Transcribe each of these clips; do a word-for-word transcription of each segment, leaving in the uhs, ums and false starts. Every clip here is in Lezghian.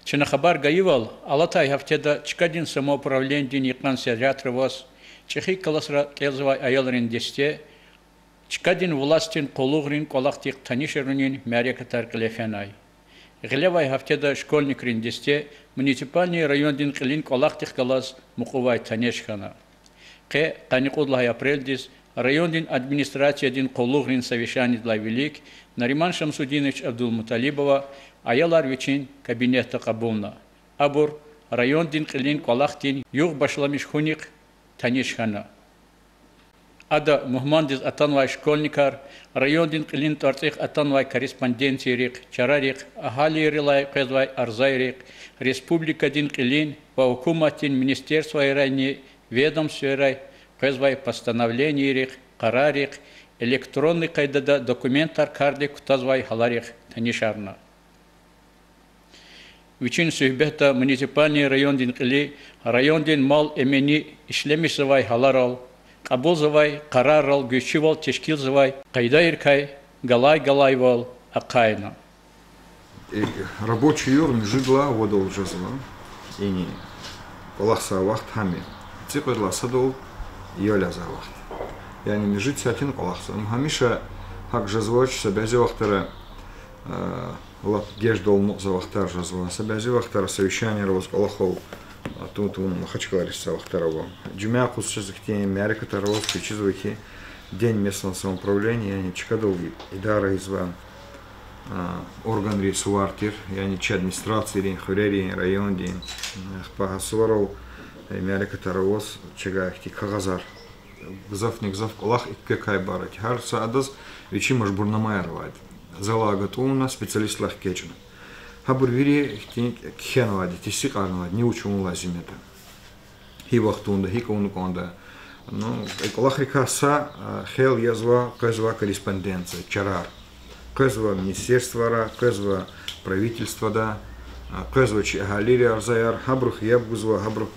Чна хабар гайивал, алатай гьафтеда чкадин самоуправленидин йикъан сержантра аваз чӀехи классра кӀелзавай аялрин десте чкадин властдин къуллугърин кӀвалахдихъ танишарунин мярекатар кьиле фенай. Гъилевай гьафтеда школьникрин десте муниципальный райондин кьилин кӀвалахдихъ галаз мукьувай таниш хьана. Къе, къанни кьуд лагьай апрелдиз, райондин администрациядин къуллугърин совещанидилай вилик Нариман Шамсудинович Абдулмуталибова аялар вичин кабинетда кьабулна. Абур райондин кьилин кӀвалахдин югъ башламиш хьунихъ таниш хьана. Ада мугьмандиз атанвай школьникар райондин кьилин тӀварцӀихъ атанвай корреспонденцийрихъ, чарарихъ, агьалийрилай къвезвай арзайрихъ, республикадин кьилин ва гьукуматдин министерствойрайни ведомствойрай къвезвай постановленийрихъ, къараррихъ, электронный къайдада документар кардик кутазвай гьаларихъ танишарна. Вичин суьгьбетда муниципальный райондин кьили райондин мал-эмини ишлемишзавай гьаларал, кьабулзавай къараррал гуьзчивал тешкилзавай къайдайрикай галай-галайвал ахъайна. Рабочий югъ муьжуьд лагьай вадал жезва. Ини кӀвалахзавай вахт гьам я. ЦӀикьвед лагьай садал июль язавай вахт. Яни муьжуьд сятин кӀвалахзава. Гьамиша гьакӀ жезвач, са бязи вахтара лап геждал амукьзавай вахтар жезва. Са бязи вахтара совещанияр аваз кӀвалахал атун-тавун Махачкъалариз са вахтар ава. Жуьмя юкъуз чаз ихьтин мярекатар аваз квез чизва хьи, День местного самоуправления, яни чкадал идарайзавай органрин сувар тир, яни чи администрацийрин, хуьрерин, райондин, ахпа гьа суварал мярекатар аваз чавай ихьтин кагъазар, гзафни-гзаф кӀвалах икӀ квекай ибарат я. Гьар са адаз вичин мажбурнамаяр авайди. Залай гатӀунна, специалистдилай хкечӀна. Гьабур вири ихьтин кхьенвайди, тестикьарнавайди, ни вуч авун лазим ятӀа, гьи вахтунда, гьикӀ авуна кӀанда. Ну, кӀвалахрикай са хел язва, къвезва корреспонденция, чарар. Къвезва министерствара, къвезва правительствада, къвезва чи агьалийрин арзаяр, гьабурухъ яб гузва, гьабурухъ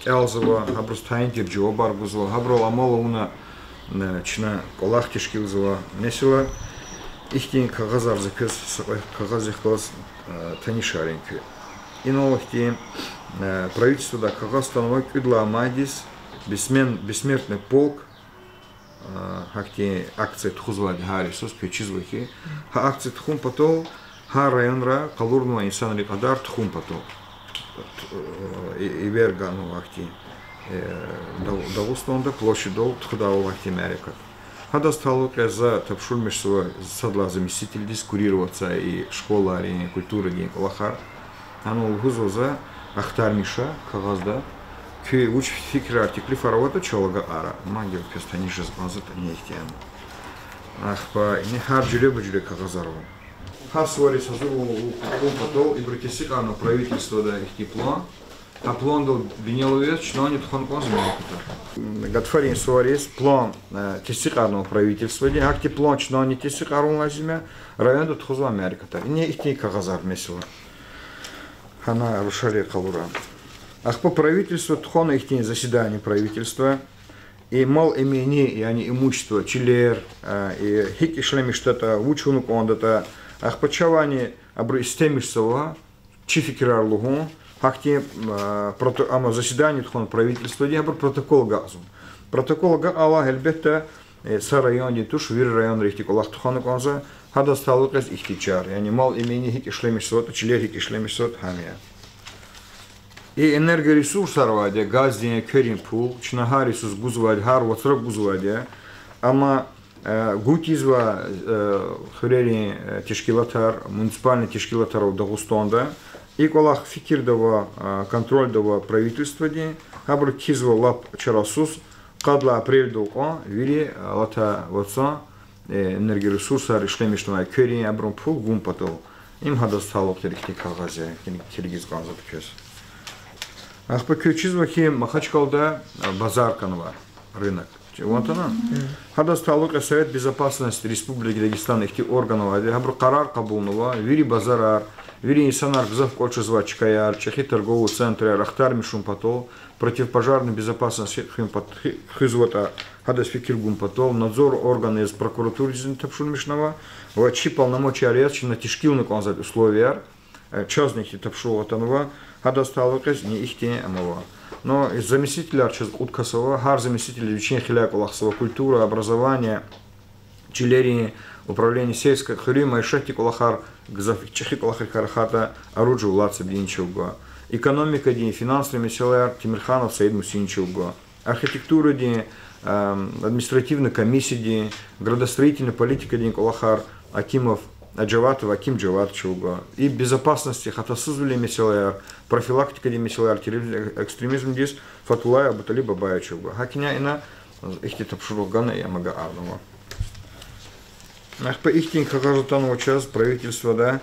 кӀелзава, гьабуруз тайин тир жавабар гузва, гьабурал амал авуна чна кӀвалах тешкилзава. Месела, ихьтин кагъазар, за квез са кьве кагъаздихъ галаз танишарин куь. Инал ихьтин правительстводай кагъаз атанва кӀуьд лагьай майдиз, бессмен-, Бессмертный полк, гьахьтин акция тухузвайди гьар йисуз, квез чизва хьи, гьа акция тухун патал, гьар районра къалурнавай инсанрин кьадар тухун патал, и-, эвер ганва гьахьтин, Дагъ-, Дагъустанда площадьдал тухудайвал гьахьтин мярекат. Гьадаз талукь яз за тапшурмишзава сад лагьай заместительдиз курировать ийизвай и школайрин, культурадин кӀвалахар. Гьана лугьузва за, ахтармиша кагъазда, куь вуч фикирар, теклифар аватӀа чал агакьара, мад гила квез таниш жез кӀанзаватӀа, ни ихьтин. Ахпа ина гьар жуьреба-жуьре кагъазар ава. Гьа сувариз гьазурун патал ибуру тестикьарнава правительствода ихьтин план. Гьа пландал бинелувиз чнани тухвана кӀанзава мярекатар. Гатфарин сувариз план тестикьарнава правительстводи. Гьахьтин план чнани тестикьарун лазим я, районда тухузвай мярекатар. Ина ихьтин кагъазар, месела. Гьана рушари къалура. Ахпа правительство тухвана ихьтин заседание правительства. И мал-эмини, яни имущество, чилер, и гьикӀ ишлемишдатӀа, вуч авуна кӀандатӀа, ахпа чавайни абуру истемишзава чи фикирар лугьун, гьахьтин, прото-, амма заседание тухвана правительстводи, абур протокол агакьзава. Протокол агакьайла, гьелбетда, са райондин туш, вири районра ихьтин кӀвалах тухвана кӀанзава, гьадаз талукь яз ихьтин чар. Яни мал-эмини гьикӀ ишлемишзаватӀа, чилер гьикӀ ишлемишзаватӀа, гьам я. И энергоресурсар авайди я, газдин, экверин пул, чна гьар йисуз гузвайди, гьар вацра гузвайди я. Амма гун тийизвай хуьрерин тешкилатар, муниципальный тешкилатар ава Дагъустанда. И кӀвалах фикирда ава, контрольда ава правительстводин, гьабуру кхьизва лап чарасуз, къад лагьай апрелдал кьван вири алатай вацра энергоресурсар ишлемишнавай экверин, абурун пул гун патал. Им гьадаз талукь тир ихьтин кагъаз я, килигиз кӀанзава квез. Ахпа квез чизва хьи, Махачкъалада базар хьанва, рынок. Ван атана? Гьадаз талукь я Совет Безопасности Республики Дагестан ихьтин орган авайди, гьабуру къарар кьабулнава, вири базарар, вири инсанар гзаф кӀватӀ жезвай чкаяр, чӀехи торговый центрар ахтармишун патал, противопожарный безопасность хуьн пат-, хуьзватӀа, гьадаз фикир гун патал, надзор орган яз прокуратурадизни тапшурмишнава, ва чи полномочияр яз чна тешкилна кӀанзавайди условияр, Э, чазни ихьтин тапшуругъ атанва, гьадаз талукь яз ни ихьтин ама ава. Но заместителар чаз кьуд кас ава, гьар заместитель вичин хиляй кӀвалахзава: культура, образование, чилерин управление, сельское, хуьруьн майишатдин кӀвалахар, гзаф чӀехи кӀвалахрикай рахайтӀа, Аруджев Лацибдин чав гва. Экономикадин, финансрин месэлаяр Темирханов Саид-Мусин чав гва. Архитектурадин, административный комиссиядин, градостроительный политикадин кӀвалахар Акимов, Аджаватов Аким Джавад чав гва. И безопасности, хатасузвилин месэлаяр, профилактикадин месэлаяр, терроризм, экстремизмдиз Фатуллаев Абуталиб Бабаев чав гва. ГьакӀ ина, ина ихьтин тапшуругъ гана, ам агакьарнава. Ахпа ихьтин кагъаз атанва чаз правительствода,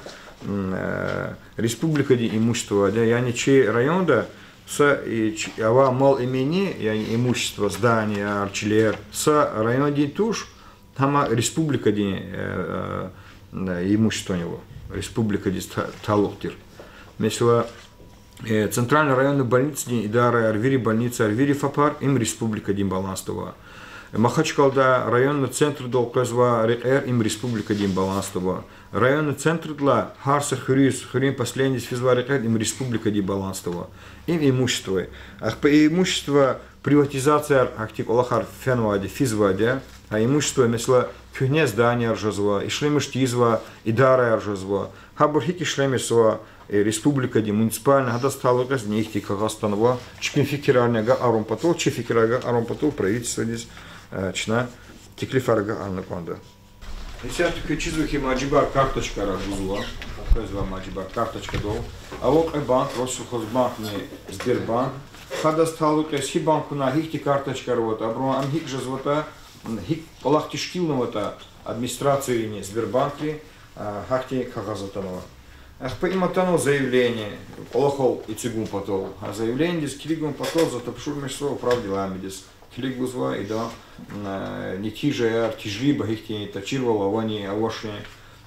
республикадин имуществода, яни чи районда са, и, чи, авай мал-имени, яни имущество, зданияяр, чилер, са райондин туш, гьам республикадин имуществони ава, республикадиз та-, талукь тир. Месела, центральный районный больницадин идараяр, вири больницаяр, вири ФАПар, им республикадин балансда ава. Махачкъалада районный центрдал къвезвай рекьер, им республикадин балансда ава. Районный центрдилай гьар са хуьруьз, хуьруьн поселениедиз физвай рекьер, им республикадин балансда ава. Им имущество. Ахпа и имущество, приватизацияяр, гьахьтин кӀвалахар фенвайди, физвайди я. Гьа имущество, месела, куьгьне зданияяр жезва, ишлемиш тийизвай идараяр жезва. Гьабур гьикӀ ишлемишзава, республикадин, муниципальный, гьадаз талукь яз ни ихьтин кагъаз атанва, чпин фикирарни агакьарун патал, чи фикирар агакьарун патал правительстводиз чна теклифар агакьарна кӀанда. Исятда квез чизва хьи, мажибар карточкайрал гузва, къвезвай мажибар карточкадал. Ава кьве банк: Россельхозбанкни Сбербанк. Гьадаз талукь яз гьи банкунай гьихьтин карточкаяр аватӀа, абурун ам гьикӀ жезватӀа, гьикӀ кӀвалах тешкилнаватӀа администрацийрини Сбербанкри, гьахьтин кагъаз атанва. Ахпа им атанва заявление, кӀвалахал эцигун патал. Гьа заявлениедиз килигун патал за тапшурмишзава управ деламидиз. Килигзава идан нетижаяр, тежриба гьихьтин, течирвал авани, авачни.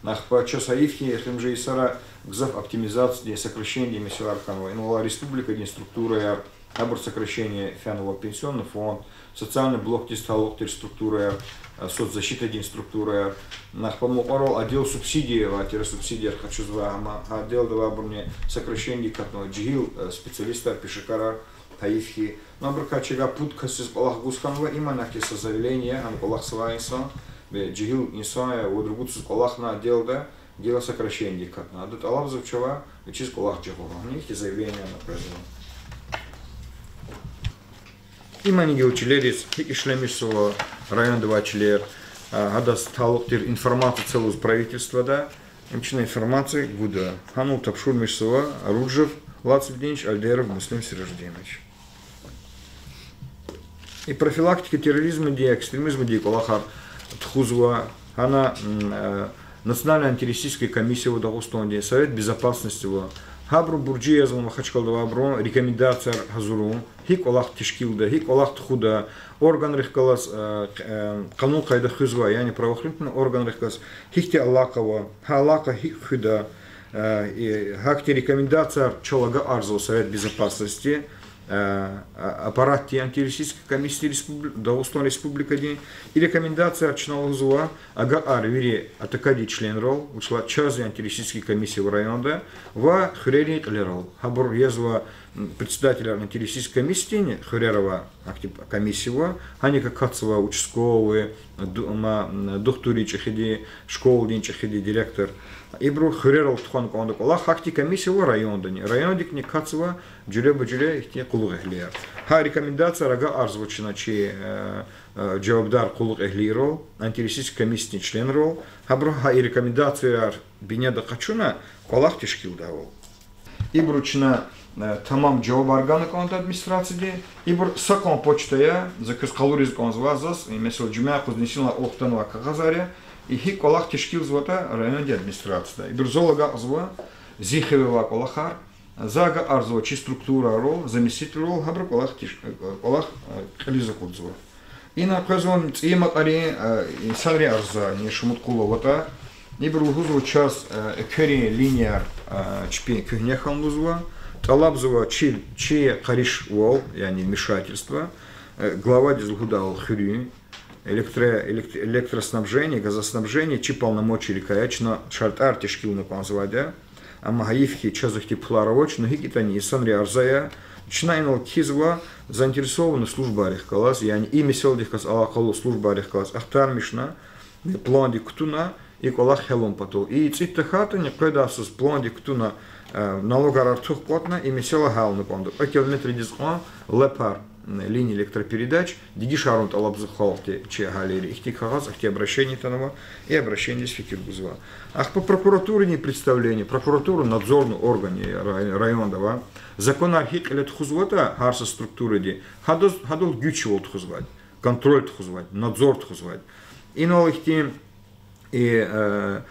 Ахпа чаз гьайиф хьи, эхиримжи йисара гзаф оптимизациядин, сокращениедин месэлаяр хьанва. Инал алай республикадин структураяр, гьабур сокращение фенва: пенсионный фонд, социальный блокдиз талукь тир структураяр, соцзащитадин структураяр. Ахпа мукьварал отдел субсидий авай тир, субсидияр къачузвай, амма гьа отделда авайбурни сокращениедик катнава, жегьил специалистар, пешекарар, гьайиф хьи. Ну, абурукай чавай пуд касдиз кӀвалах гуз хьанва, им ахьтин са заявление, гьам кӀвалахзавай инсан, бес жегьил инсан я, вад-ругуд йисуз кӀвалахна отделда, гила сокращениедик катна. Ада тӀалабзава чавай вичиз кӀвалах жагъурун. Гьа ихьтин заявление ана къвезва. Имни гила чилериз, гьикӀ ишлемишзава районда авай чилер, гьадаз талукь тир информация це лугьуз правительствода, им чна информация гуда. Гьанал тапшурмишзава Аруджев Лацибдинич, Альдеров Муслим Сираждинович. И профилактика терроризмадин, экстремизмадин кӀвалахар тухузва, гьана Национальная антитеррористическая комиссия ава Дагъустандин, Совет Безопасности ава. Гьабурун буржи язва Махачкъалада авайбурун рекомендацияр гьазурун, гьикӀ кӀвалах тешкилда, гьикӀ кӀвалах тухуда, органрихъ галаз къанун-къайда хуьзвай, яни правоохранительный органрихъ галаз гьихьтин алакъа ава, гьа алакъа гьикӀ хуьда, гьахьтин рекомендацияр чал агакьарзава Совет Безопасности, аппаратдин, антитеррористический комиссия Дагъустан Республикадин. И рекомендацияр чна лугьузва агакьар вири АТК-дин членрал, вучиз лагьайтӀа чаз я антитеррористический комиссия ва районда, ва хуьрерин кьилерал. Гьабур язва председателар антитеррористический комиссиядин, хуьрера авай гьахьтин комиссия ава, гьаник акатзава участковый, ду-, ма, духтурдин чӀехиди, школадин чӀехиди, директор. Ибуру хуьрерал тухвана кӀанда кӀвалах, гьахьтин комиссия ава райондани. Райондикни акатзава жуьреба-жуьре ихьтин къуллугъ эгьлияр. Гьа рекомендацияр агакьарзава чна чи жавабдар къуллугъ эгьлийрал, антитеррористический комиссиядин членрал, гьабуру гьа и рекомендацияр бинеда къачуна кӀвалах тешкилдайвал. Ибуру чна тамам жавабар гана кӀанда администрацияди. Ибур са кьван почта я, за квез къалуриз кӀанзава заз, месела, жуьмя юкъуз нисинлай кьулухъ атанвай кагъазар я, и гьикӀ кӀвалах тешкилзаватӀа райондин администрацияда. Ибур зал агакьзава зи хиве авай кӀвалахар, за агакьарзава чи структурайрал, заместителрал, гьабуру кӀвалах теш-, кӀвалах кьилиз акъудзава. Ина къвезва цӀийи макьарин, инсанрин арза, яни шумуд къул аватӀа. Ибуру лугьузва чаз экверин линияр чпин куьгьне хьана лугьузва, тӀалабзава чи, чи къаришвал, яни вмешательство, главадиз лугьудайвал хуьруьн, электро-, элект-, электроснабжение, газоснабжение чи полномочиерикай я, чна шартӀар тешкилна кӀанзавайди я. Амма гьайиф хьи, чаз ихьтин пулар авач, ну гьикӀ ятӀани инсанри арза я, чна инал кхьизва заинтересованный службайрихъ галаз, яни и месэладихъ галаз алакъалу службайрихъ галаз ахтармишна, пландик кутуна, и кӀвалах хъелун патал. И цӀийи тахьайтӀани къведай йисуз пландик кутуна, э, налогар артух кӀватӀна, и месэла гьялна кӀанда. Кьве километрдиз кьван лапар, э, линия электропередач дегишарун тӀалабзава халкьди чи агьалийри. Ихьтин кагъаз, ихьтин обращение атанва, и обращениедиз фикир гузва. Ахпа прокуратурадин представление, прокуратура надзорный орган я рай-, районда ва законар гьикӀ кьиле тухузватӀа гьар са структуради, гьадаз, гьадал гуьчвал тухузвайди, контроль тухузвайди, надзор тухузвайди. Инал ихьтин и, э,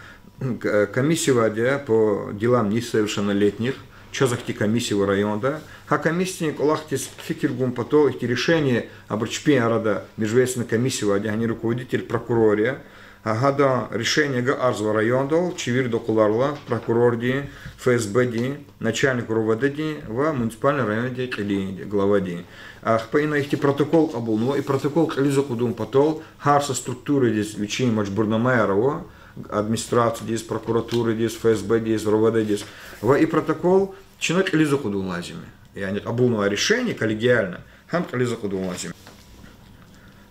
к-, комиссия авайди я по делам несовершеннолетних, чаз ахьтин комиссия ава районда. Гьа комиссиядин кӀвалахдиз фикир гун патал ихьтин решение абур чпин арада межведомственный комиссия авайди я, гьанин руководитель прокурор я. Гьа, гьадан решение агакьарзава райондал, чи вирида акьуларла, прокурордин, ФСБ-дин, начальник РОВД-дин ва муниципальный райондин кьилин, главадин. Ахпа ина ихьтин протокол кьабулнава, и протокол кьилиз акъудун патал гьар са структурадиз вичин мажбурнамаяр ава, администрациядиз, прокуратурадиз, ФСБ-диз, РОВД-диз. Ва и протокол чна кьилиз акъудун лазим я. Яни кьабулнавай решение коллегиально, гьам кьилиз акъудун лазим я.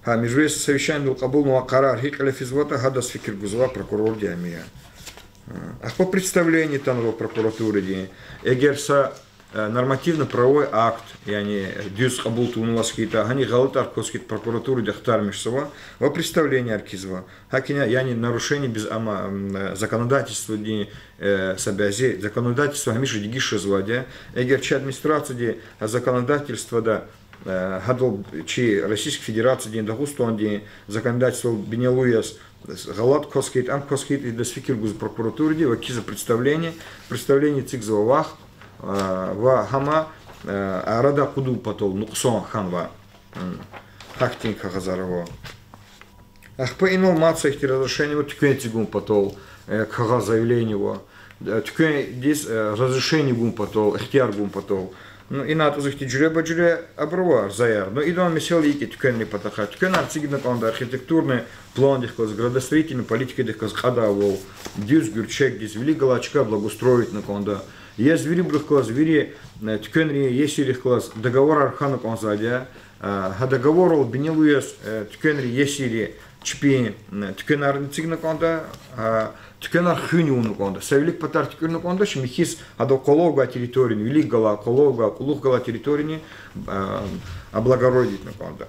Гьа, межведомственный совещаниедал кьабулнавай къарар гьикӀ кьиле физватӀа, гьадаз фикир гузва прокурорди ами я. Ахпа представление атанва прокуратурадин. Эгер са, э, нормативно-правовой акт, яни дуьз кьабул тавунваз хьайитӀа, гьанин гъалатӀар кваз хьайитӀа, прокуратуради ахтармишзава ва представленияр кхьизва. ГьакӀ хьайила, яни нарушение биз ама, м, э, законодательстводин, э, са бязи, законодательство гьамиша дегиш жезвайди я. Эгер чи администрацияди законодательствода, э, гьадал чи Российский Федерациядин, Дагъустандин законодательстводал бинелу яз гъалатӀ кваз хьайитӀа, ам кваз хьайитӀа, идаз фикир гузва прокуратуради ва кхьизва представление, представление эцигзава вахт, э, ва гьама, э, арада акъудун патал нукьсан хьанва. М, гьахьтин кагъазар ава. Ахпа инал мад са ихьтин разрешение ава туьквен эцигун патал, э, кагъаз, заявление ава. Э, туьквендиз, э, разрешение гун патал, ихтияр гун патал. Ну, ина атӀузва ихьтин жуьреба-жуьре абур ава, арзаяр. Ну, идан месэла икӀ я туьквенрин патахъай. Туьквенар эцигна кӀанда архитектурный пландихъ галаз, градостроительный политикадихъ галаз кьадайвал, дуьз гуьрчегдиз, вилик галай чка благоустроитьна кӀанда. Яз вирибурухъ галаз, вири, э, туьквенрин иесийрихъ галаз договорар хьана кӀанзавайди я. Э, гьа договоррал бинелу яз, э, туьквенрин иесийри чпин, э, туьквенарни эцигна кӀанда, э, туьквенар хуьн авуна кӀанда. Са вилик патар туькӀуьрна кӀандач, михьиз гьадал къвалав гвай территорияни, вилик галай, къвалав гвай, кьулухъ галай территорияни, э, облагородитьна кӀанда.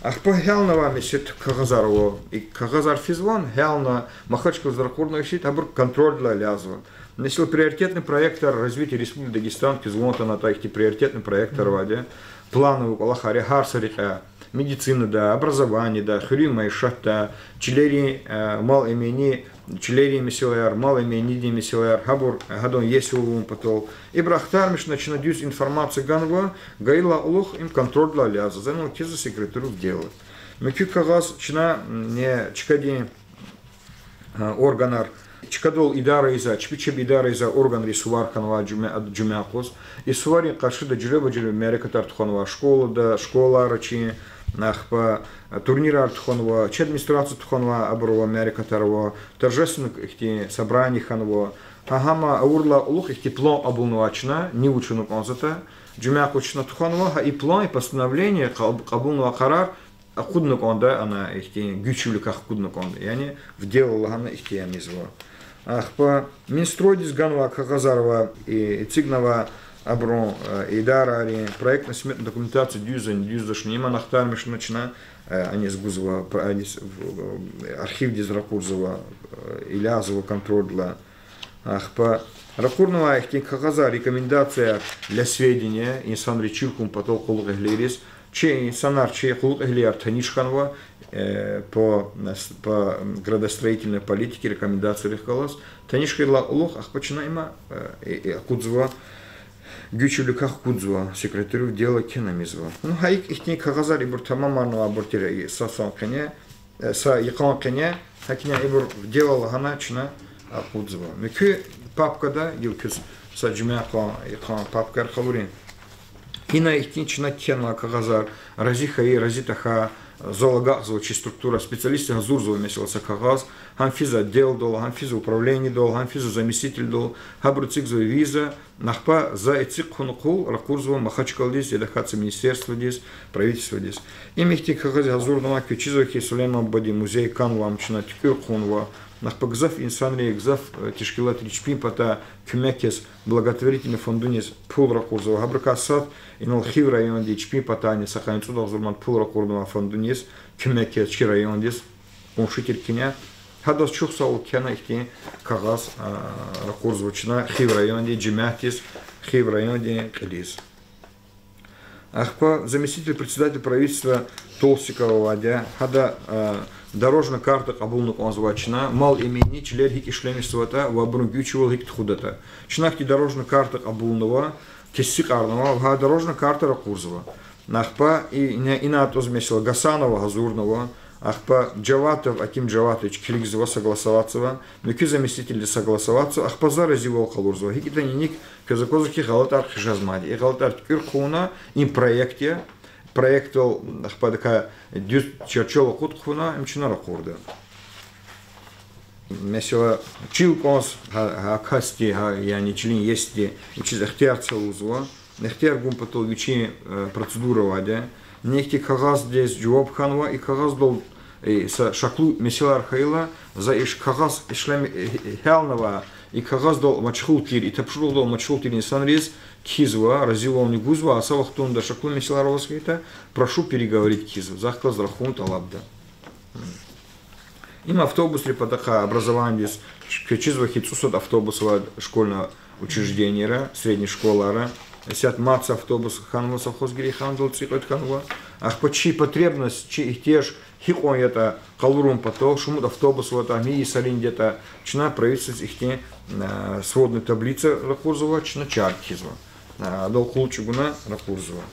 Ахпа гьялнавай месед кагъазар ава, и кагъазар физван, гьялна, Махачкъаладиз ракъурна висит, гьабур контрольдилай лязва. Месела, приоритетный проектар развития Республики Дагестан хьиз ван атанатӀа, ихьтин приоритетный проектар авайди я, плановый кӀвалахар я гьар са рекьяй: медицинада, образованиеда, хуьруьн майишатда, чилерин, э, мал-эмени, чилерин месэлаяр, мал-эменидин месэлаяр, гьабур, э, гьадан иесивал авун патал. Ибур ахтармишна, чна дуьз информация ганва, гайила кьулухъ им контрольдилай лязва, за инал кхьизва секретарю в дело. Муькуь кагъаз чна, м, не, чкадин, э, органар, чкадал идара ийизвай, чпи чеб идара ийизвай органрин сувар хьанва жуьме-, жуьмя юкъуз. И суварин къаршида жуьреба-жуьре мярекатар тухванва школада, школайра чи, ахпа, э, турнирар тухванва, чи администрация тухванва, абурувай мярекатар ава, торжественный ихьтин собрание хьанва. Гьа гьама авурдалай кьулухъ ихьтин план кьабулнавай чна, ни вуч авуна кӀанзаватӀа, жуьмя юкъуз чна тухванва, гьа и план, и постановление, кьаб-, кьабулнавай къарар акъудна кӀанда, ана ихьтин гуьчвиликай хкудна кӀанда. Яни в дело лагьана ихьтин ам ийизва. Ахпа Минстройдиз ганвай кагъазар ава, и, эцигнава абурун, э, идарайрин проектно-сметная документация дуьзни, дуьздачни, им ахтармишна чна, э, аниз гузва, пр-, аниз, в-, в-, архивдиз ракъурзава, э, илязва контрольдилай. Ахпа ракъурнавай ихьтин кагъазар, рекомендацияр для сведения инсанриз чир хьун патал, къуллугъ-эгьлийриз. Чи инсанар, чи къуллугъ-эгьлияр таниш хьанва, э, по, по градостроительной политике рекомендациярихъ галаз. Таниш хьайидалай кьулухъ ахпа чна има, э, э, акъудзава, гуьчвиликай хкудзава, секретарю в дело кхьена ийизва. Ну, гьа икӀ ихьтин кагъазар ибур тамамарнавайбур тир са сан къене, э, са йикъан къене, гьакӀни ибур в дело лагьана чна акъудзава. Муькуь папкада, гила квез са жуьмя къан, йикъан папкаяр къалурин. Ина ихьтин чна кхьенвай кагъазар: рази хьайи, рази тахьай, Зал агакьзава чи структура, специалистри гьазурзава, месела, са кагъаз, гьам физва отделдал, гьам физва управлениедал, гьам физва заместительдал, гьабуру эцигзава виза, ахпа за эциг хъувуна кьул ракъурзава Махачкъаладиз, яда хьатта министерстводиз, правительстводиз. Им ихьтин кагъаз гьазурнава, квез чизва хьи, Сулейман бубадин музей кӀанва, ам чна туькӀуьр хъувунва. Ахпа гзаф инсанри, гзаф, э, тешкилатри чпин патай куьмек яз благотворительный фондуниз пул ракъурзава. Гьабурукай сад инал Хив районди чпин патайни са къанни цӀуд агъзур ман пул ракъурнава фондуниз, куьмек яз чи райондиз, къунши тир куьне. Гьадаз чухсагъул кхьена ихьтин кагъаз, а, ракъурзава чна Хив райондин жемятдиз, Хив райондин кьилиз. Ахпа заместитель председателя правительства Толстикова авайди я, гьада, а, дорожная карта кьабулна кӀанзавай чна, мал-иминни, чилер гьикӀ ишлемишзаватӀа ва абурун гуьзчивал гьикӀ тухудатӀа. Чна ахьтин дорожная карта кьабулнава, тестикьарнава ва гьа дорожная карта ракъурзава. Ахпа и-, ина, ина атӀуз, месела, Гасанова гьазурнава, ахпа Жаватов, Аким Жаватович килигзава, согласоватьзава, муькуь заместительди согласоватьзава, ахпа за разивал къалурзава. ГьикӀ ятӀани иник квез аквазва хьи, гъалатӀар хъижезмайди. И гъалатӀар туькӀуьр хъувуна, им проект я. Проектдал ахпа адакай дуьз чарчел акъуд хъувуна, им чна ракъурда. Месела, чил кӀанз гьа, гьа касди, гьа, яни чилин иесиди вичиз ихтияр це лугьузва. Ихтияр гун патал вичин, э, процедура авайди я. Нихьтин кагъаздиз жаваб хьанва, и кагъаздал, э, са шаклу месэлаяр хьайила, за и кагъаз ишлем, э, гьялнава, и кагъаздал машгъул тир, и тапшуругъдал машгъул тир инсанриз кхьизва, разивални гузва, а са вахтунда шаклу месэлаяр аваз хьайитӀа, прошу переговорить кхьизва, захъ галаз рахун тӀалабда. Им автобусрин патахъай образованидиз, квез чизва хьи, цӀусад автобус ава школьный учреждениера, средний школайра. Исятда мад са автобус хьанва, совхоз Герейхандал цӀикьвед хьанва. Ахпа чи потребность, чи игьтияж гьикьван ятӀа къалурун патал, шумуд автобус аватӀа, гьи йисарин ятӀа, чна правительстводиз ихьтин, а, сводный таблица ракъурзава, чна чар кхьизва. А, адал къул чӀугуна ракъурзава.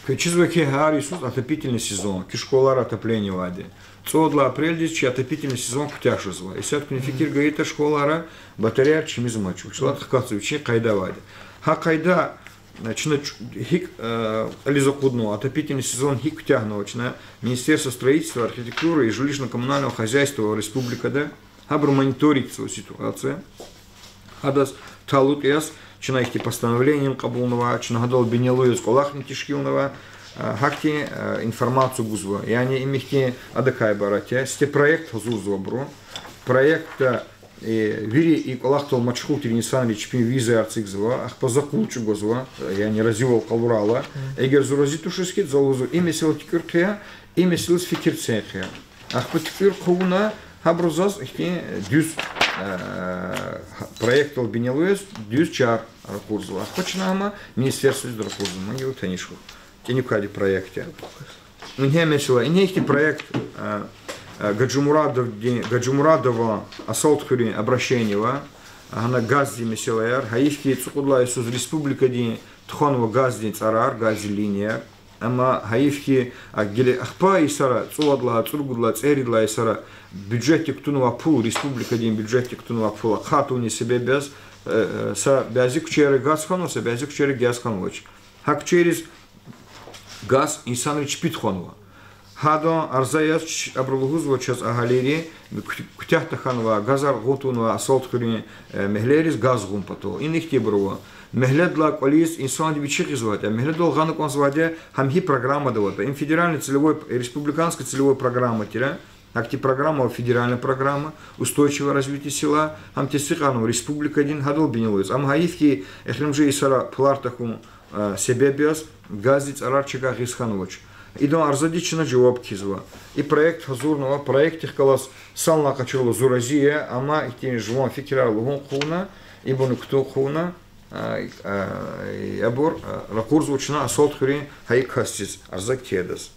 Квез чизва хьи, гьар йисуз отопительный сезон, куь школайра отопление авайди. ЦӀувад лагьай апрелдиз чи отопительный сезон куьтягь жезва. Исятда куьне фикир гайитӀа, школайра батареяр чимиз амач. Вучиз лагьайтӀа хкатзава вичин къайда авайди. Гьа къайда, э, чна чу-, гьикӀ, э, кьилиз акъуднава, отопительный сезон гьикӀ куьтягьнава чна, Министерство строительства, архитектуры и жилищно-коммунального хозяйства республикада, гьабуру мониторить ийизва ситуация. Гьадаз талукь яз чна ихьтин постановлениени кьабулнава, чна гьадал бинелу яз кӀвалахни тешкилнава, а, гьахьтин, а, информация гузва. Яни им ихьтин адакай ибарат я, сифте проект гьазурзавайбуру. Проектда, э, вири и кӀвалахдал машгъул тир инсанри чпин визаяр эцигзава, ахпа за къул чӀугвазва, яни разивал къалурайла. Эгер зун рази тушиз хьи, за лугьузва, и месэла туькӀуьр хъия, и месэлайриз фикир це хъия. Ахпа туькӀуьр хъувуна, гьабуру заз ихьтин дуьз, э, проектдал бинелу яз дуьз чар ракъурзава. Ахпа чна ам министерстводиз ракъурзава, ма гила таниш хьухь. ТӀинукайди проект я. Ингье месела, ингье ихьтин проект, э, э, Гаджимурадовдин, Гаджимурадован Асалтхуьруьн обращение ава, гьана газдин месэлаяр, гьайиф хьи, цӀукьуд лагьай йисуз республикадин тухванва газдин цӀарар, газдин линияр. Амма гьайиф хьи, а, геле ахпа йисара, цӀувад лагьай, цӀуругуд лагьай, цӀерид лагьай йисара бюджетди кутунвай пул, республикадин бюджетди кутунвай пул ахъа тавунин себеб яз, э, э, са бязи куьчейра газ хьанва, са бязи куьчейра газ хьанвач. Гьа куьчейриз газ инсанри чпи тухванва. Гьадан арза яз ч-, абуру лугьузва чаз агьалийри, куь-, куьтягь тахьанвай, газар гъун тавунвай Асалтхуьруьн, э, мегьлейриз газ гъун патал. Ина ихьтинбур ава. Мегьледилай кӀвализ инсанди вичи гъизвайди я, мегьледал гъана кӀанзавайди я, гьам гьи программада аватӀа. Им федеральный целевой, республиканский целевой программа тир. Гьахьтин программа ава, федеральная программа устойчивого развития села, гьам тестикьарнава республикадин, гьадал бинелу яз. Амма гьайиф хьи, эхиримжи йисара пулар тахьун, э, себеб яз газдин цӀарар чавай гъиз хьанвач. Идан арзадиз чна жаваб кхьизва. И проект гьазурнава, проектдихъ галаз санлай къачурла зун рази я, амма ихьтин жуван фикирар лугьун хъувуна, ибурни кутун хъувуна, а, а, абур, а, ракъурзава чна Асалтхуьруьн гьа и касдиз арза кхьейдаз.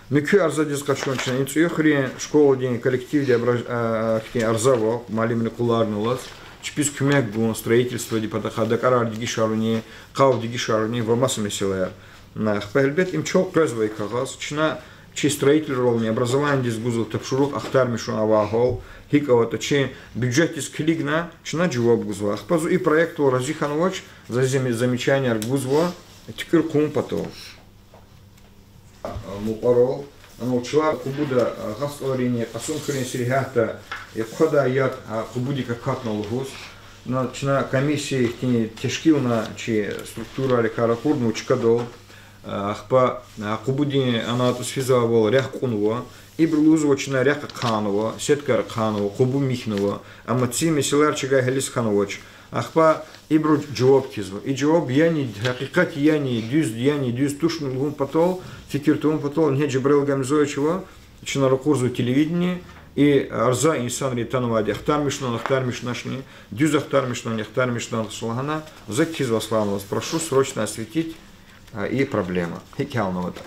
Муькуь арзадиз къачун чна, и ЦӀуюхуьруьн школадин коллективди абра-, а, хьтин арза ава, муаллимрин къуларни алаз, чпиз куьмек гун строительстводин патахъай, дакӀарар дегишарунин, къав дегишарунин ва маса месэлаяр. Ахпа гьелбет им чал къвезва и кагъаз, чна чи строительрални образованидиз гузва тапшуругъ ахтармишун авай гьал гьикӀ аватӀа, чи бюджетдиз килигна чна жаваб гузва. Ахпа зун и проектдал рази хьанвач, за зам-, замечанияр гузва, туькӀуьр хъувун патал. мукьварал, анал чилер Къубуда, а, гьар цӀарини Кьасумхуьруьн сергьятда, э, хъвадай яд, а, Къубудик акатна лугьуз. На, чна комиссия ихьтин тешкилна чи структурайрикай ракъурнава чкадал, а, ахпа, а, Къубудин анатӀуз физвайвал рехъ кьунва. Ибуру лугьузва чна рехъ ахъайнава, сеткаяр ахъайнава, Къубу михьнава. Амма ци месэлаяр чавай гьализ хьанвач. Ахпа ибуру жаваб кхьизва. И жаваб яни гьакъикъат яни, дуьз яни, дуьз тушни лугьун патал, фикир тавун патал, ингье Жебраил Гамзоевич ава, чна ракъурзава телевидение, и арза инсанри атанвайди, ахтармишнани, ахтармишначни, дуьз ахтармишнани, ахтармишначни лагьана, за кхьизва, Аслан, вас прошу срочно осветить, а, и проблема. ГьикӀ гьялнаватӀа.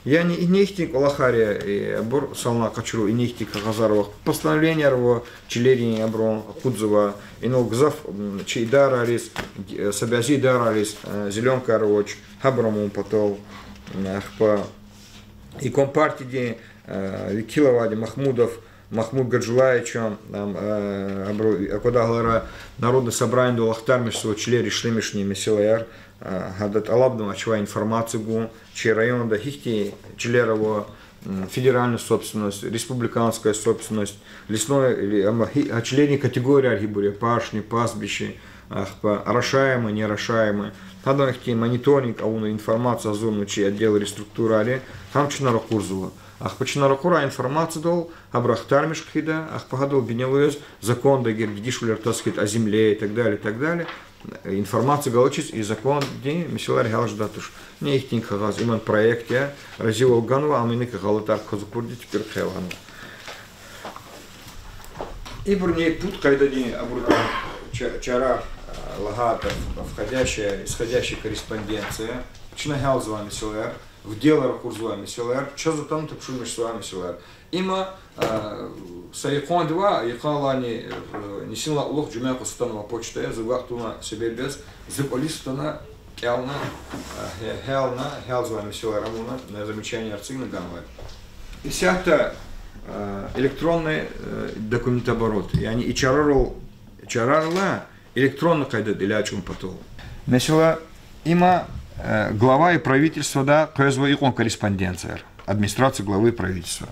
Яни ина ихьтин кӀвалахар я, и, абур санлай къачурун, ина ихьтин кагъазар ва постановленияр ва чилерин абурун акъудзава, инал гзаф, м, чи идарайриз, э, са бязи идарайриз, э, зелёнкаяр авач, гьабур амун патал, м, ахпа и компартиядин, э, векил авайди Махмудов, Махмуд Гаджулаевичан, ам, э, абуру аквадай гьаларай Народный собраниедал ахтармишзава чилер ишлемишунин месэлаяр, э, гьада тӀалабнава чавай информация гун, чи районда гьихьтин чилер ава, м, федеральная собственность, республиканская собственность, лесной, или, ам, гьи-, а чилерин категорияр гьибур я, пашни, пастбищи, ахпа орошаемый, неорошаемый. Гьадан ихьтин мониторинг авуна, информация гьазурна чи отдел реструктурирования, гьам чна ракъурзава. Ахпа чна ракъурай информациядал, гьабур ахтармиш хъийида, ахпа гьадал бинелугьуз закондин гьа дегишвилер таз хьайитӀа о земле и так далее, и так далее. Информация галачиз и закондин месэлаяр гьялжда туш. Ина ихьтин кагъаз, иман проект я, разивал ганва, ам иник гъалатӀар кваз акурди туькӀуьр хъия лагьанва. Ибурни пуд къайдадин абур ча-, чарар, а, лагьайтӀа, входящая, исходящая корреспонденция, чна гьялзавай месэлаяр, в дело ракъурзавай месэлаяр, чаз атана тапшурмишзавай месэлаяр. Има, а, са йикъандивай, йикъандилайни, э, нисинлай кьулухъ жуьмя къуз атанвай почта я, за агакь тавуна себеб яз, за кӀвализ атана, кӀелна, а, гье-, гьялна, гьялзавай месэлаяр авуна, замечанияр эцигна ганвай. Исятда, а, электронный, э, документооборот, яни и чарарал, чарарилай электронный къайдада элячӀун патал. Месела, има, э, главай правительствода къвезва икьван корреспонденцияр, администрация главы и правительства,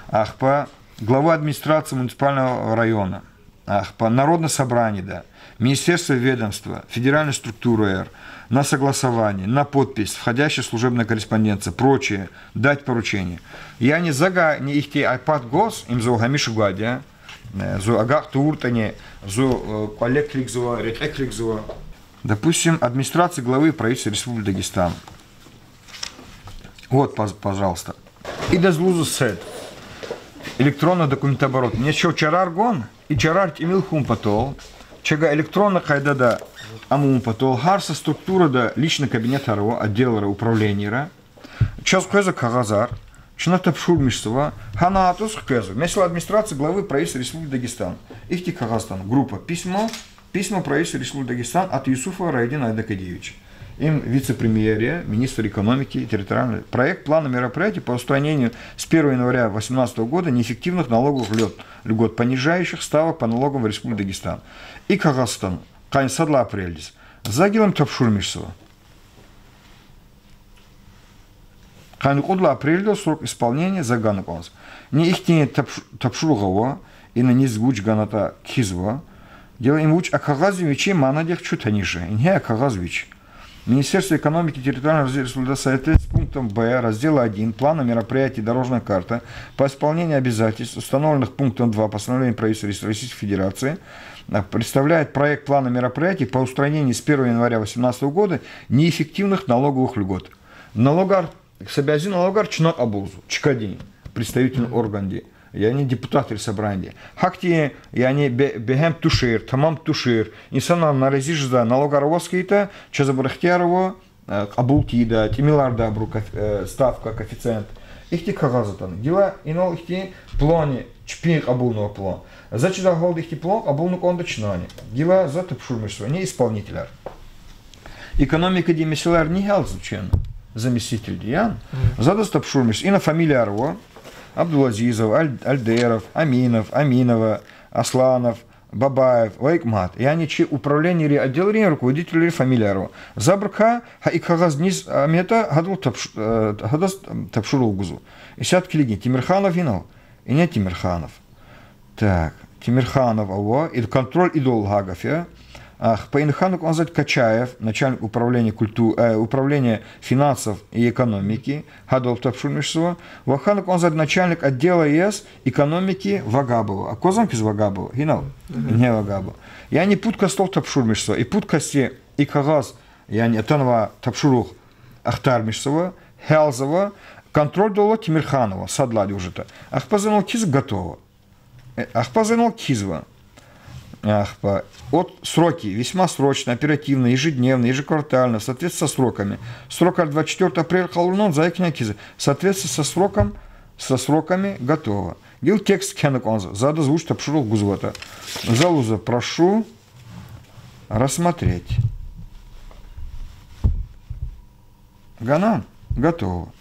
ахпа главы администрации муниципального района, ахпа Народное собраниеда, министерство, ведомство, федеральный структураяр, на согласование, на подпись, входящая служебная корреспонденция, прочее, дать поручение. Яни за гайи ихьтин iPad гваз, им зун гьамиша гвайди я, э, зун агакь тавуртӀани, зун, э, кӀвале килигзава, рекье килигзава. Допустим, администрация главы и правительства Республики Дагестан. Вот, пож-, пожалуйста. Идаз лугьузва сад. Электронный документооборот. Ина чав чарар гун, и чарар тӀимил хьун патал, чавай электронный къайдада амун патал, гьар са структурада личный кабинетар ава, отделар, управленияр. Чаз къвезва кагъазар, чна тапшурмишзава, гьа натӀуз хквезва. Месела, администрация главы и правительства Республики Дагестан. Ихьтин кагъаз атана, группа, письмо, письмо правительства Республики Дагестан от Юсупова Райдина Айдакадиевича. Им вице-премьер я, министр экономики, территориальный. Проект плана мероприятий по устранению с первого января восемнадцатого года неэффективных налоговых льгот, льгот, понижающих ставок по налогам в Республике Дагестан. И кагъаз атана, къанни сад лагьай апрелдиз. За гила им тапшурмишзава. Къанни кьуд лагьай апрелдал срок исполнения за гана кӀанзава. Ина ихьтин тапш-, тапшуругъ ава, ина низ вуч ганатӀа кхьизва. Дело им вуч, а кагъазни вичин манадихъ чун таниш жен. Ингье а кагъаз вич. Министерство экономики и территориального развития Республики Дагестан в соответствии с пунктом Б раздела один плана мероприятий «Дорожная карта по исполнению обязательств, установленных пунктом два постановления правительства Рес-, Российской Федерации», а, представляет проект плана мероприятий по устранению с первого января восемнадцатого года неэффективных налоговых льгот. Налогар, са бязи налогар чна кьабулзава, чкадин, представительный органди, яни депутатри собраниди. Гьахьтин, яни бе-, бегьем тушир, тамам тушир, инсанар нарази жезвай налогар аваз хьайитӀа, чаз абур ихтияр ава, э, кьабул тийидай, тӀимилардай абурун коэф-, э, ставка, коэффициент. Ихьтин кагъаз атана. Гила инал ихьтин планни, чпин кьабулнавай план. За чизвай гьалда ихьтин план кьабулна кӀанда чнани. Гила за тапшурмишзава, ина исполнителар. Экономикадин месэлаяр ни гьялзава чна, заместительди, яни? Мгм. За адаз тапшурмишзава, ина фамилияр ава: Абдулазизов, Аль-, Альдеров, Аминов, Аминова, Асланов, Бабаев, ва икӀ мад. Яни чи управленийрин отделрин руководительрин фамилияр ава. За абурукай гьа и кагъаз низ, а, ам ятӀа, гьадал тапш-, э, гьадаз тапшуругъ гузва. Исятда килигин, Темирханов инал? Ине Темирханов. Так, Темирханов ава, и контроль идал лагьай гаф я. Ахпа ина хьана кӀанзавайди Качаев, начальник управления культу-, э, управления финансов и экономики, гьадал тапшурмишзава. Ва хьана кӀанзавайди начальник отдела яз экономики Вагабова. Аквазвани квез Вагабова? Инал? Ингье Вагабова. Яни пуд касдал тапшурмишзава. И пуд касди и кагъаз, яни атанвай тапшуругъ ахтармишзава, гьялзава, контрольдал ала Темирханова, сад лагьайди уже ятӀа. Ахпа за инал кхьизва, готово. Э, ахпа за инал кхьизва. Ахпа, от сроки: весьма срочно, оперативно, ежедневно, ежеквартально, в соответствии со сроками. Срокар двадцать четвёртого апреля къалурнава, за икӀ кхьизва: в соответствии со сроком, со сроками, готово. Гила текст кхьена кӀанзава, за адаз вуч тапшуругъ гузватӀа. За лугьузва: прошу рассмотреть. Гана? Готово.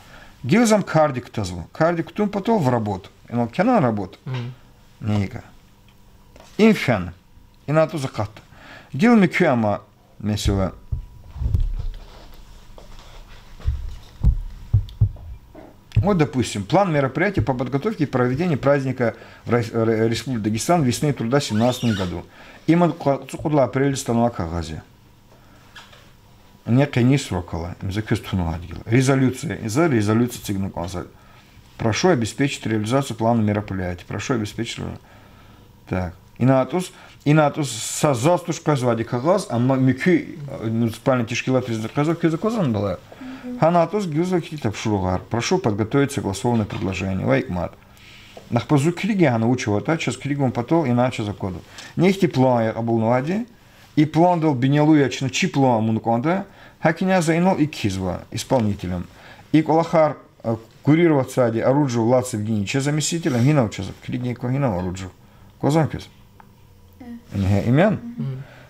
Гила за ам кардик кутазва. Кардик кутун патал в работу. Инал кхьена работу? Ника. Им фена. Ина атӀуз акъатда. Гила муькуь ама месэла. Вот, допустим, план мероприятий по подготовке и проведению праздника в Рос-, Ре-, Республике Дагестан весны и труда в семнадцатом году. Им кьве-, кьве-, кьве апрелдиз атанвай кагъаз я. Ина къенин срок ала, им за квез тунвайди гила. Резолюция, за резолюция эцигна кӀанзава. Прошу обеспечить реализацию плана мероприятий. Прошу обеспечить ре-, Так. Ина атӀуз, ина атӀуз са заз туш къвезвайди кагъаз, амма муькуь, э, муниципальный тешкилатризни къвезва, квез аквазвани, бала? Гьана атӀуз гила за ихьтин тапшуругъар. Прошу подготовить согласованное предложение. Ва икӀ мад. Ахпа зун килигин гьана вуч аватӀа, чаз килигун патал ина чаз аквада. Ина ихьтин план я кьабулнавайди. И пландал бинелу я чна чи план авун кӀанда. ГьакӀ ина за инал икӀ кхьизва исполнителям. И кӀвалахар, э, курировать ийизвайди Оруджев Влад Севгинича, заместитель, гьинав чаз, килигин кван, гьинав Оруджев. Аквазвани квез? Ингье, им яни?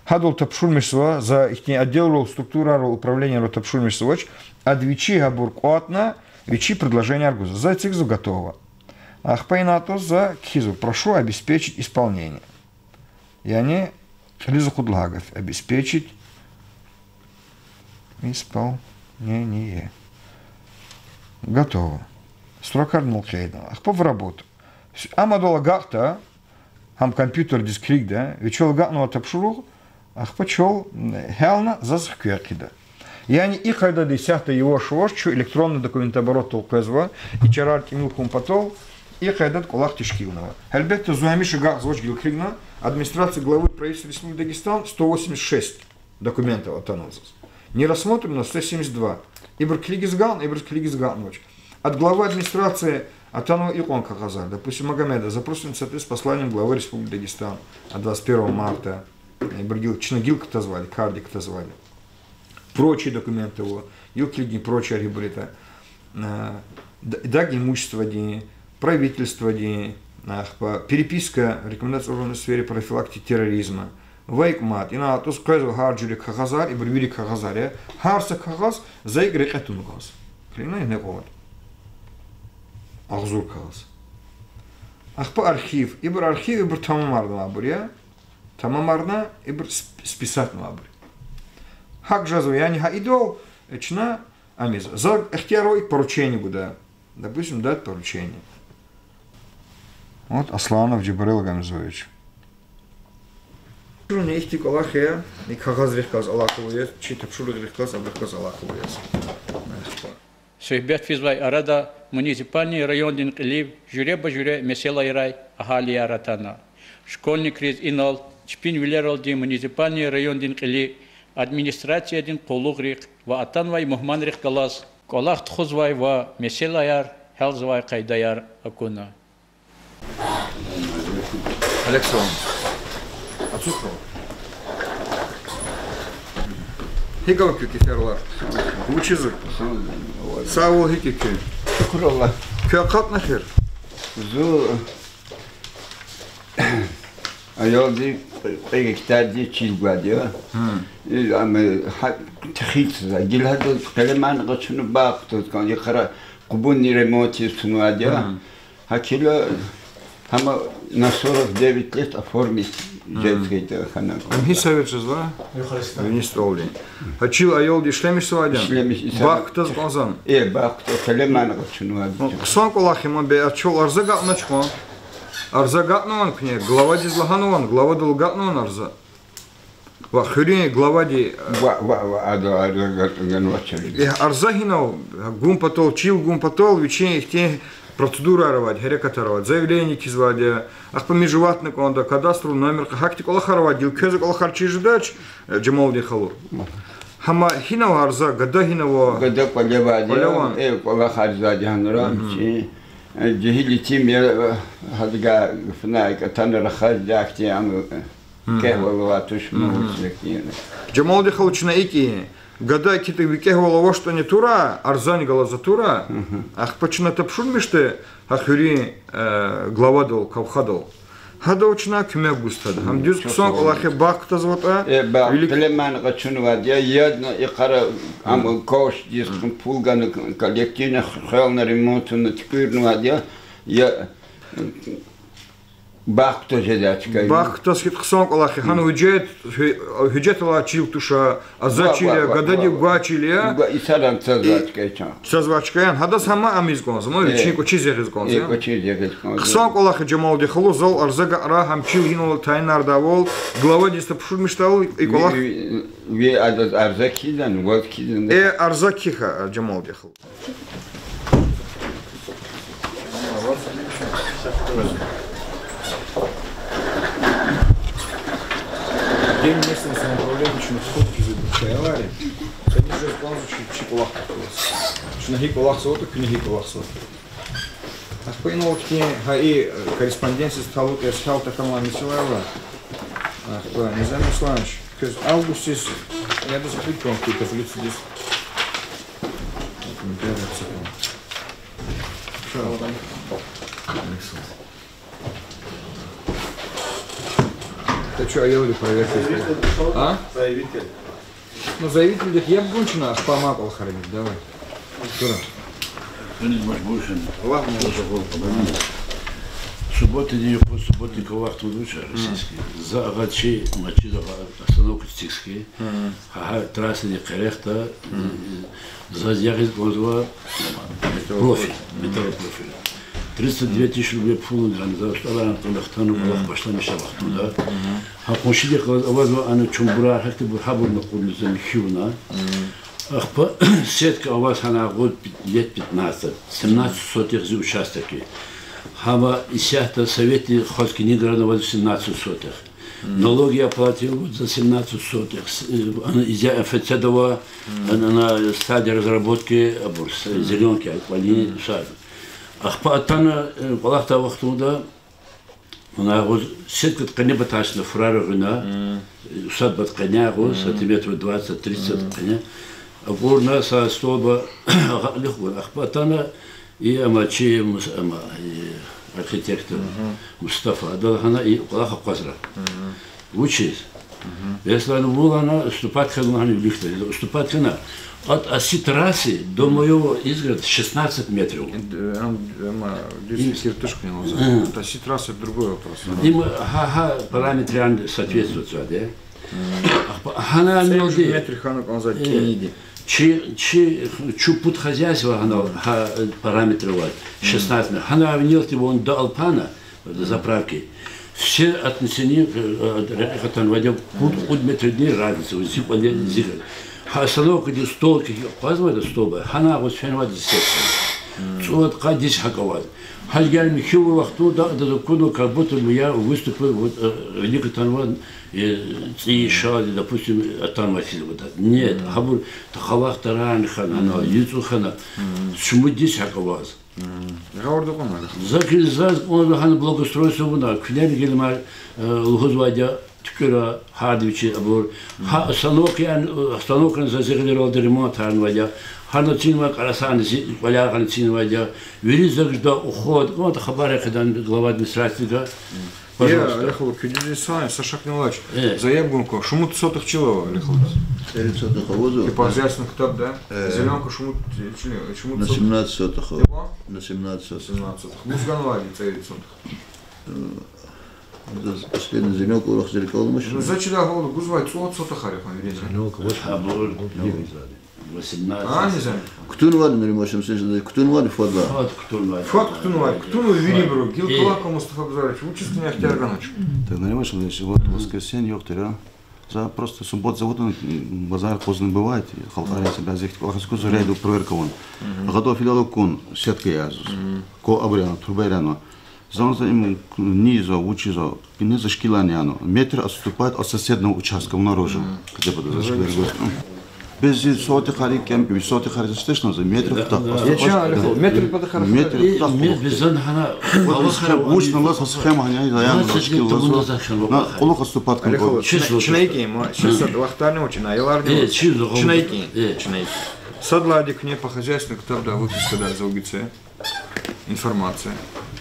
Гьадал тапшурмишзава, за ихьтин отделрал, структурайрал, управленийрал тапшурмишзавач, ада вичи гьабур кӀватӀна, вичи предложенияр гузва. За эцигзава, готово. Ахпа ина атӀуз за кхьизва: прошу обеспечить исполнение. Яни кьилиз акъуд лагьай гаф я: обеспечить исполнение. Готово. Строкар инал къейдна. Ахпа в работу. Ам адал агакьда, гьам компьютердиз килигда, вичел агакьнава тапшуругъ, ахпа чал, м, гьялна заз хквер хъийида. Яни и къайдада исятда яваш-яваш чун электронный документооборотдал къвезва, и чарар тӀимил хьун патал, и къайдада кӀвалах тешкилнава. Гьелбетда, зун гьамиша агакьзавач, гила килигна, администрация главы правительства Республики Дагестан сто восемьдесят шесть документов атанва заз. Не рассмотрено сто семьдесят два. Ибур килигиз агакьна, ибур килигиз агакьнавач. От главы администрации атанва икьван кагъазар. Допустим, Магомеда: запрос не соответствует с посланием главы Республики Дагестан от двадцать первого марта. Ибур гила, чна гила кутазвайди, кардик кутазвайди. Прочие документы ава, гила килигин, прочиеяр гьибур ятӀа. Э, д-, даг имуществодин, правительстводин, ахпа переписка, рекомендации органов в сфере профилактики терроризма. Ва икӀ мад, ина атӀуз къвезва гьар жуьре кагъазар, ибур вири кагъазар я. Гьар са кагъаз за икӀ рекье тун кӀанзава. Килигна, ингье кьван агъзур кагъаз. Ахпа архив, ибур архив, ибур тамамарнавайбур я. Тамамарна, ибур сп-, списатнавайбур. ГьакӀ жезва, яни гьа идал, э, чна амиз. За ихтияр ава икӀ поручение гуда. Допустим, дать поручение. Вот Асланов Джабраил Гамзоевич. Чун ихьтин кӀвалах я, и кагъазрихъ галаз алакъалу яз, чи тапшуругърихъ галаз, абурухъ галаз алакъалу яз. Суьгьбет физвай арада муниципальный райондин кьилив жуьреба-жуьре месэлайрай агьалияр атана. Школьникриз инал чпин вилералди муниципальный райондин кьили администрациядин къуллугърихъ ва атанвай мугьманрихъ галаз кӀвалах тухузвай ва месэлаяр гьялзавай къайдаяр акуна. Александр, ацукьрал. ГьикӀ ава куь кеферла? Вучиз? Сагъвал, гьикӀ я куьн? Шукур Аллагь. Куьн акъатна эхир? Зун аялди кьве гектардин чил гвайди я. Гьм. И, ам, гьа, техицза, гила гьадаз къелемарни къачуна, бахтаз кӀан, йикъара къубунни ремонт ийиз тунвайди я. Гьм. ГьакӀ хьайила, гьама на сорок девять лет оформить Женскийда хьана. Ам гьи совет жезва? Вини СтӀалдин. Гьа чил аялди ишлемишзавайди я? Ишлемиш, ишлемиш. Бахтаз кӀанзан? Э, бахта, Сулейман къачунвайди. Хъсан кӀвалах я, ма бе, а чал арза гатӀнач кьван. Арза гатӀнавани куьне, главадиз лагьанвани, главадал гатӀнавани арза? Ва хуьруьн главади, э, Ва, ва, ва, ада, ада, ада, ада, ада, ада, ада. Э, арза гьинал гун патал, чил гун патал вичин ихьтин процедураяр авайди, гьерекатар авайди, заявление кхьизвайди я, ахпа межеватьна кӀанда, кадастровый номер, гьахьтин кӀвалахар авайди, гила квез а кӀвалахар чир жедач, э, Жамалдин халу. Гьама гьинал арза, гада гьинава? Гада кӀвале авайди я, кӀвале авани? Э, кӀвалахар жезвайди гьанра, чи, э, жегьил итим я, э, гьадагай фена икӀ атана рахаз жахьтин ам, э, кӀеввал авай туш, мугьуз векин. Жамалдин халу, чна икӀ, гада кьитӀа викӀегьвал авачтӀани тура, арзани галаз тура, ахпа чна тапшурмишда гьа хуьруьн, э, главадал, кавхадал. Гьадал чна куьмек гуз тада. Гьам дуьз хъсан кӀвалах я, бахтазватӀа. Э, ба, вилик Сулейман къачунвайди я, ядна икъара, ам ковшдиз пул гана, коллективный хвелна, ремонтна туькӀуьрнавайди я, я, Бахтаз жеда чка. Бахтаз хьи хъсан кӀвалах я. Гьана гьуьжет, гьуь-, гьуьжет алай чил туша, аза чил я, гадади гвай чил я. Исаран цазвай чка я. Цазвай чка я. Гьадаз гьама ам ийиз кӀанзава, вичин кӀвачиз ягъиз кӀанзава. КӀвачиз ягъиз кӀанзава. Хъсан кӀвалах я, Жамалдин халу, зал арза гатӀра, гьам чил гьинал тайинардайвал, главадиз тапшурмишдайвал и кӀвалах. Ви, ви, ви адаз арза кхьизан, ваз кхьизан. Э, арза кхьихь, Жамалдин халу. Отдел местного самоуправления чна тухун кизуд чайвари. Куьне жез кӀанзава чи, чи кӀвалах тахьуз. Чна гьи кӀвалах саватӀа, куьне гьи кӀвалах саватӀа. Ахпа инал хьтин гьа и, э, корреспонденциядиз талукь яз гьал тахьанвай месэлаяр ава. Ахпа, Низам Асланович, квез августдиз ядаз кьиле кван куь таблицадиз. Та чу аялри проверка. Заявитель пришёл? А? Заявитель. Ну, заявительдихъ яб гун чна, ахпа амай кӀвалахар авур, давай. Тура. Аллагь мажбур хьана. Аллагь мажбур. Суббота день, после субботника вахт вуч я, российский. За агъа чи, мачи за агъа остановка Цикский. Гьа, гьа трассадин къерехда, заз ягъиз кӀанзава профиль, металлопрофиль. Тридцать две тысячи рублей пул гана, за устӀарарни кьуна хтана, кӀвалах башламишай вахтунда. Гьа къуншидихъ галаз авазва ана чумбурар, гьахьтинбур, гьабурни акъудна за михьивуна. Ахпа сетка аваз гьана агъуз лет пятнадцать, семнадцать сотых зи участок я. Гьама исятда советдин хваз книгарани аваз семнадцать сотых. Налоги я платил за семнадцать сотых. С-, э, ана изя МФЦ-да ава, ана, ана стадия разработки абур, с-, зелёнки, кӀвалин сад. Ахпа атана, э, кӀвалахдай вахтунда, вуна агъуз сеткад къене батачна фурара гъуьна, э, сад бат къене агъуз, сантиметров двадцать-тридцать къене. Акурна са столба агъа кьилихъ гун. Ахпа атана, и ама чи Мус-, ама, и архитектор Мустафа, адал гьана и кӀвалах акъвазра. Вучиз? Если ана вул ана уступать хьана, гьана виликда уступать хьана, от оси трассы до моего изгорода шестнадцать метров. Э, д-, ам, ама, дюз фикир туш куьне ваз. От оси трассы — это другой вопрос. Им гьа, гьа параметрам соответствует, да? Ахпа гьана цӀемуьжуьд мелди метр хьана кӀанзава кӀинди. Чи, чи, чун пуд хозяйство гьана, гьа, параметр аваз, шестнадцать метр. Гьана винелди вун да алпана, заправки. Все отнесены, э, э, рекье хатанвайди я, пуд, кьуд метрдин разница, зи кӀвале, зи кӀвале. Гьа остановкадин столки акъвазвайди, столба, гьана агъуз фенвайди зи сетка. ЦӀувад къад дис гьакӀ аваз. Гьа гьар михьивал вахтунда адаз акуна, как будто бы я выступил, вот, э, вилик атанвай, э, цӀийи шади, допустим, атанвай хьиз ватаз. Нет, гьабур тахавай тарарни хьана, гьана, юцӀу хьана. Шумуд дис гьакӀ аваз. Гъавурда кьуна. За куьн, заз кьван гьана благоустройство авуна, куьне гелимар, э, лугьузвайди я, туькӀуьра, гьарда вичи абур. Гьа остановка, яни, э, остановкани за зи гъилералди ремонтарнавайди я. Гьана цинвай кӀарасарни зи кӀваляй гьана цинвайди я. Вири зажда уход, кӀанда хабар я хъидан глава администрациядиз. Пожалуйста. Алихлу, куьдиз инсан, са шакни авач. Э. За яб гун кван, шумуд сотых чил ава, Алихлу? Четыре сотых авазва. Типа хозяйственный ктаб, да? Э. Зелёнка шумуд, э, чили, шумуд сотых? На семнадцать сотых ава. Чего? На семнадцать сотых. Семнадцать сотых. Муз ганвайди четыре сотых? Э, Последний звонок урах зеркалмыш. Ну, за чидай гьалда гузвай цӀуд сотыхар я вири. Звонок восемь. Абур восемнадцать. А, не знаю. Кутунвайди, Нуриман Шамсинович, кутунвайди фад лагьана? Фад кутунвай. Фад кутунвай. Кутунвай вирибуру. Гила кӀвалах кьан, Мустафа Базарович, вучиз куьне ихтияр ганач? Так, Нуриман Шамсинович, вот воскресенье югъ тир, а? За просто суббота за ватан, м, базар поздно бывает, халкьарин са бязи ихтилат кьаз куз рейд, проверка авун. Гъада филал акун сетка язуз. Ко абур яна, труба яна. Зан за им низва, вучизва, низва шкилани яна. Метр отступает от соседнего участка, вуна рожа. Где подозреваешь? Без сотыхар икӀ, без сотыхар за чтешна за метр отступать. Я чан, Алихо, метр патахъай. Метр патахъай. Безан гьана. Вот если вуч на лаз схема гьана, я яна шкил лаз. На кьулухъ отступать кун. Алихо, чна икӀ, ма, сейчас вахтарни вуч, на аяларни вуч. Чна икӀ, чна икӀ. Сад лагьайди, куьне по хозяйственным ктабда выпискада зав гице информация.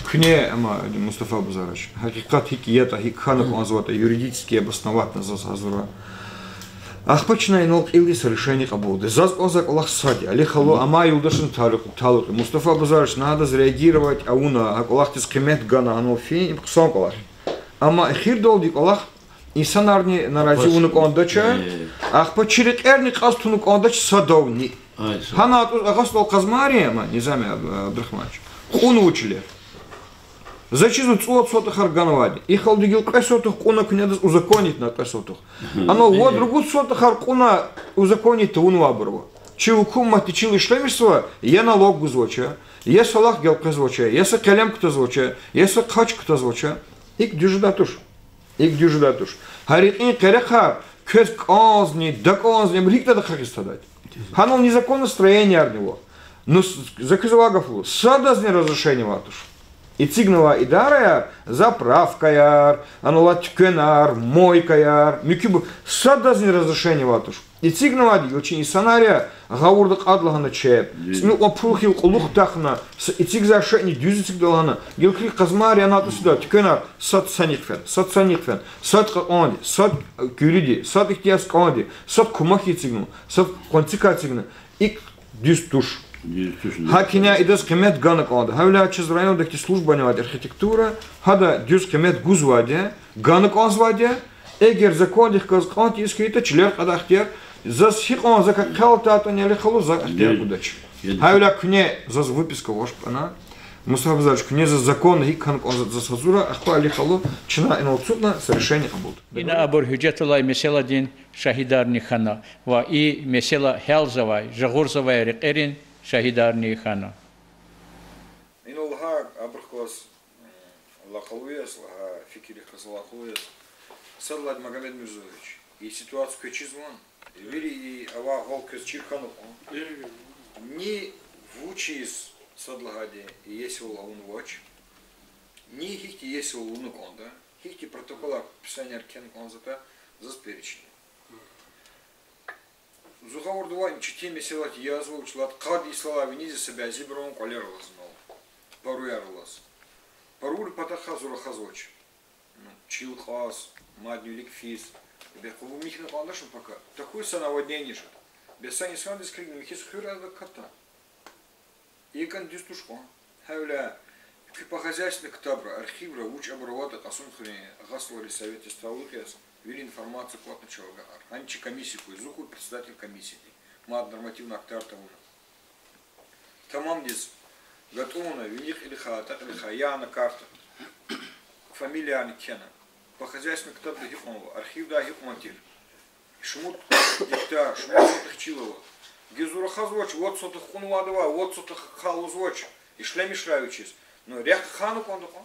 Куьне, амма, Мустафа Базарович, гьакъикъат гьикӀ ятӀа, гьикӀ хьана кӀанзаватӀа, юридически обосновать на заз гьазура. Ахпа чна инал кьилди са решение кьабулда. Заз кӀанзавай кӀвалах сад я. Али халу, амай юлдашдин талукь, талукь я. Мустафа Базарович, на гьадаз реагировать авуна, гьа кӀвалахдиз къимет гана, гьанал фин, им хъсан кӀвалах. Амма эхирдалди кӀвалах инсанарни нарази авуна кӀандач, ахпа чи рекьерни кьаз туна кӀандач садавни. Гьана атӀуз Агъа СтӀал Къазмари, амма, Низами Аб-, Абдурагьманович, кьунва чилер. За чизва цӀуд сотыхар ганвайди. И халудин гила кьве сотых кьуна куьне адаз узаконитьна кьве сотых. Анал вад-ругуд сотыхар кьуна узаконить авунвайбур ава. Чи гьукуматди чил ишлемишзава, я налог гузвач, я салах гелкъвезвач, я са къелем кутазвач, я са хъач кутазвач. ИкӀ дуьз жедай туш. ИкӀ дуьз жедай туш. Гьа рекьин къерехар квез кӀанзни, дакӀанзни, абур гьикӀ тада хъийиз тадач. Гьанал незаконный строениярни ава. Ну, с-, за квез авай гаф лугьуз, садазни разрешение авай туш. Эцигнавай идараяр, заправкаяр, анал алай туьквенар, мойкаяр, муькуьбур, садазни разрешение авай туш. Эцигнавайди гила чи инсанар я, гъавурда кьад лагьана чеб, цӀинукьван пул хьайила кьулухъ тахьна, с-, эцигзавай шейни дуьз эцигда лагьана, гила килиг, Къазмари яна атӀуз фида туьквенар, сад санихъ фена, сад санихъ фена, сад кьакьанди, сад куьруьди, сад ихьтин яз кӀанди, сад кумахьди эцигна, сад къванцикай эцигна, икӀ дуьз туш. Дуьз туш, гьакӀ ина идаз къимет гана кӀанда. Гьавиляй чаз районда ихьтин службани авайди, архитектура, гьада дуьз къимет гузвайди я, гана кӀанзавайди я. Эгер закондихъ галаз кӀанти ийиз хьайитӀа, чилер кьадай ихтияр, заз гьикьван, за как хъел атайтӀани, Али халу, за ихтияр гудач. Гьавиляй куьне заз выписка вуч ятӀани, Мустафа Базарович, куьне заз законно гьикӀ хьана кӀанзаватӀа заз гьазур я, ахпа, Али халу, чна инал ацукьна са решение кьабулда. Ина абур гьуьжетдилай месэладин шагьидарни хьана ва и месэла гьялзавай, жагъурзавай рекьерин шагьидарни хьана. Инал лагьай абурухъ галаз, м, алакъалу яз, лагьай фикиррихъ галаз алакъалу яз. Сад лагьайди, Магомед Мирзоевич, и ситуация квез чизвани, вири и авай гьал квез чир хьанва кьван. Ни вучиз, сад лагьайди, иесивал авунвач, ни гьихьтин иесивал авуна кӀанда, гьихьтин протоколар, писанияр кхьена кӀанзаватӀа, заз перечень. Зун гъавурда авай им четин месэла я, язва вуч лагьайтӀа, къад йисалай виниз са бязибурун кӀвалер алаз инал, паруяр алаз. Паруйрин патахъай зун рахазвач. Ну, чил кьаз, мадни вилик физ, бес къубу михьна кӀандачни пака. Такой са наводнение жеда. Бес са инсандиз килигна михьиз хуьр ада ката. ИкӀан дуьз туш кьван. Гьавиляй куь по хозяйственным ктабра, архивра, вуч абур аватӀа Кьасумхуьруьн Агъа СтӀалрин советдиз талукь яз, вири информация кӀватӀна чав агакьар. Гьана чи комиссия хьуй, зун хьуй председатель комиссиядин, мад нормативный актар тавуна. Тамамдиз гатӀунна, вини кьилихъай, атӀа кьилихъай яна карта, фамилиярни кхьена. По хозяйственным ктабда гьикьван ава, архивдай гьикьван тир. Шумуд гектар, шумуд сотых чил ава. Гила зун рахазвач, вад сотых кьунвайди ава, вад сотых ахъа лугьузвач, ишлемишрай вичиз. Ну, рехъ ахъайна кӀанда кьван.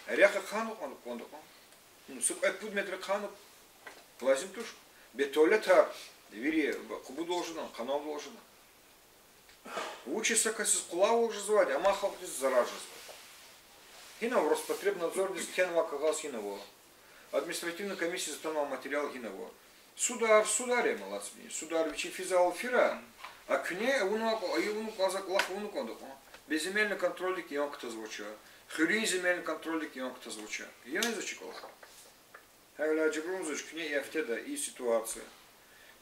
Рехъ ахъайна кӀан-, кӀанда кьван. Ну, са кьве-пуд метр ахъайна лазим туш. Бес туалетар вири къубудвал жедан, къанадвал жедан. Вучиз са касдиз къулайвал жезвайди, амай халкьдиз зарар жезва. Гьинав Роспотребнадзордиз кхьенвай кагъаз гьинава, административный комиссиядиз атанвай материал гьинава. Судар, судар я, молодцы, судар вичин физвайвал фирай, а куьне авунвай кӀва-, авуна кӀанзавай кӀвалах авуна кӀанда кьван. Бес земельный контрольдик ян кутазвач, хуьруьн земельный контрольдик ян кутазвач. Ян ийизвач и кӀвалахар. Гьавиляй, Жабрун Мирзоевич, куьне и гьафтеда и ситуация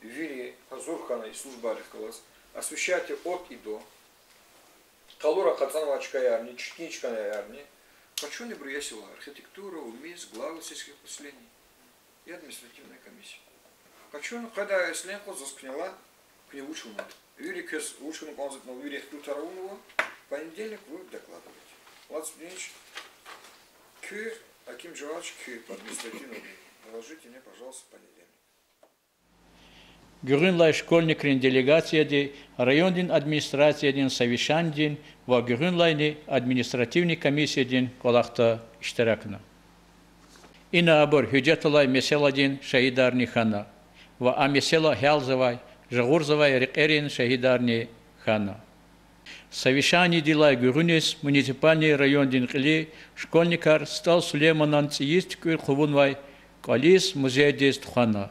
вири гьазур хьана и службайрихъ галаз, освещать от и до. Къалура къачӀунвай чкаярни, чуьткуь чкаярни, Къачуна ибуру есила архитектура, УМИС, главы сельских поселений и административная комиссия. Къачуна, къведай эслен кьуд заз куьне ала, куьне вуч авуна. Вири квез вуч авуна кӀанзаватӀа, вири ихтилатар авунва, в понедельник вы докладываете. Лацбинч куь, Аким Джавадович куь по административному. Доложите мне, пожалуйста, в понедельник. Гуьгъуьнлай школьникрин делегацияди райондин администрациядин совещанидин ва Гуьгъуьнлайни административный комиссиядин кӀвалахда иштиракна. Ина абур гьуьжетдилай месэладин шагьидарни хьана ва а месэла гьялзавай, жагъурзавай рекьерин шагьидарни хьана. Совещанидилай гуьгъуьниз муниципальный райондин кьили школьникар СтӀал Сулейманан цӀийиз туькӀуьр хъувунвай кӀвализ музейдиз тухвана,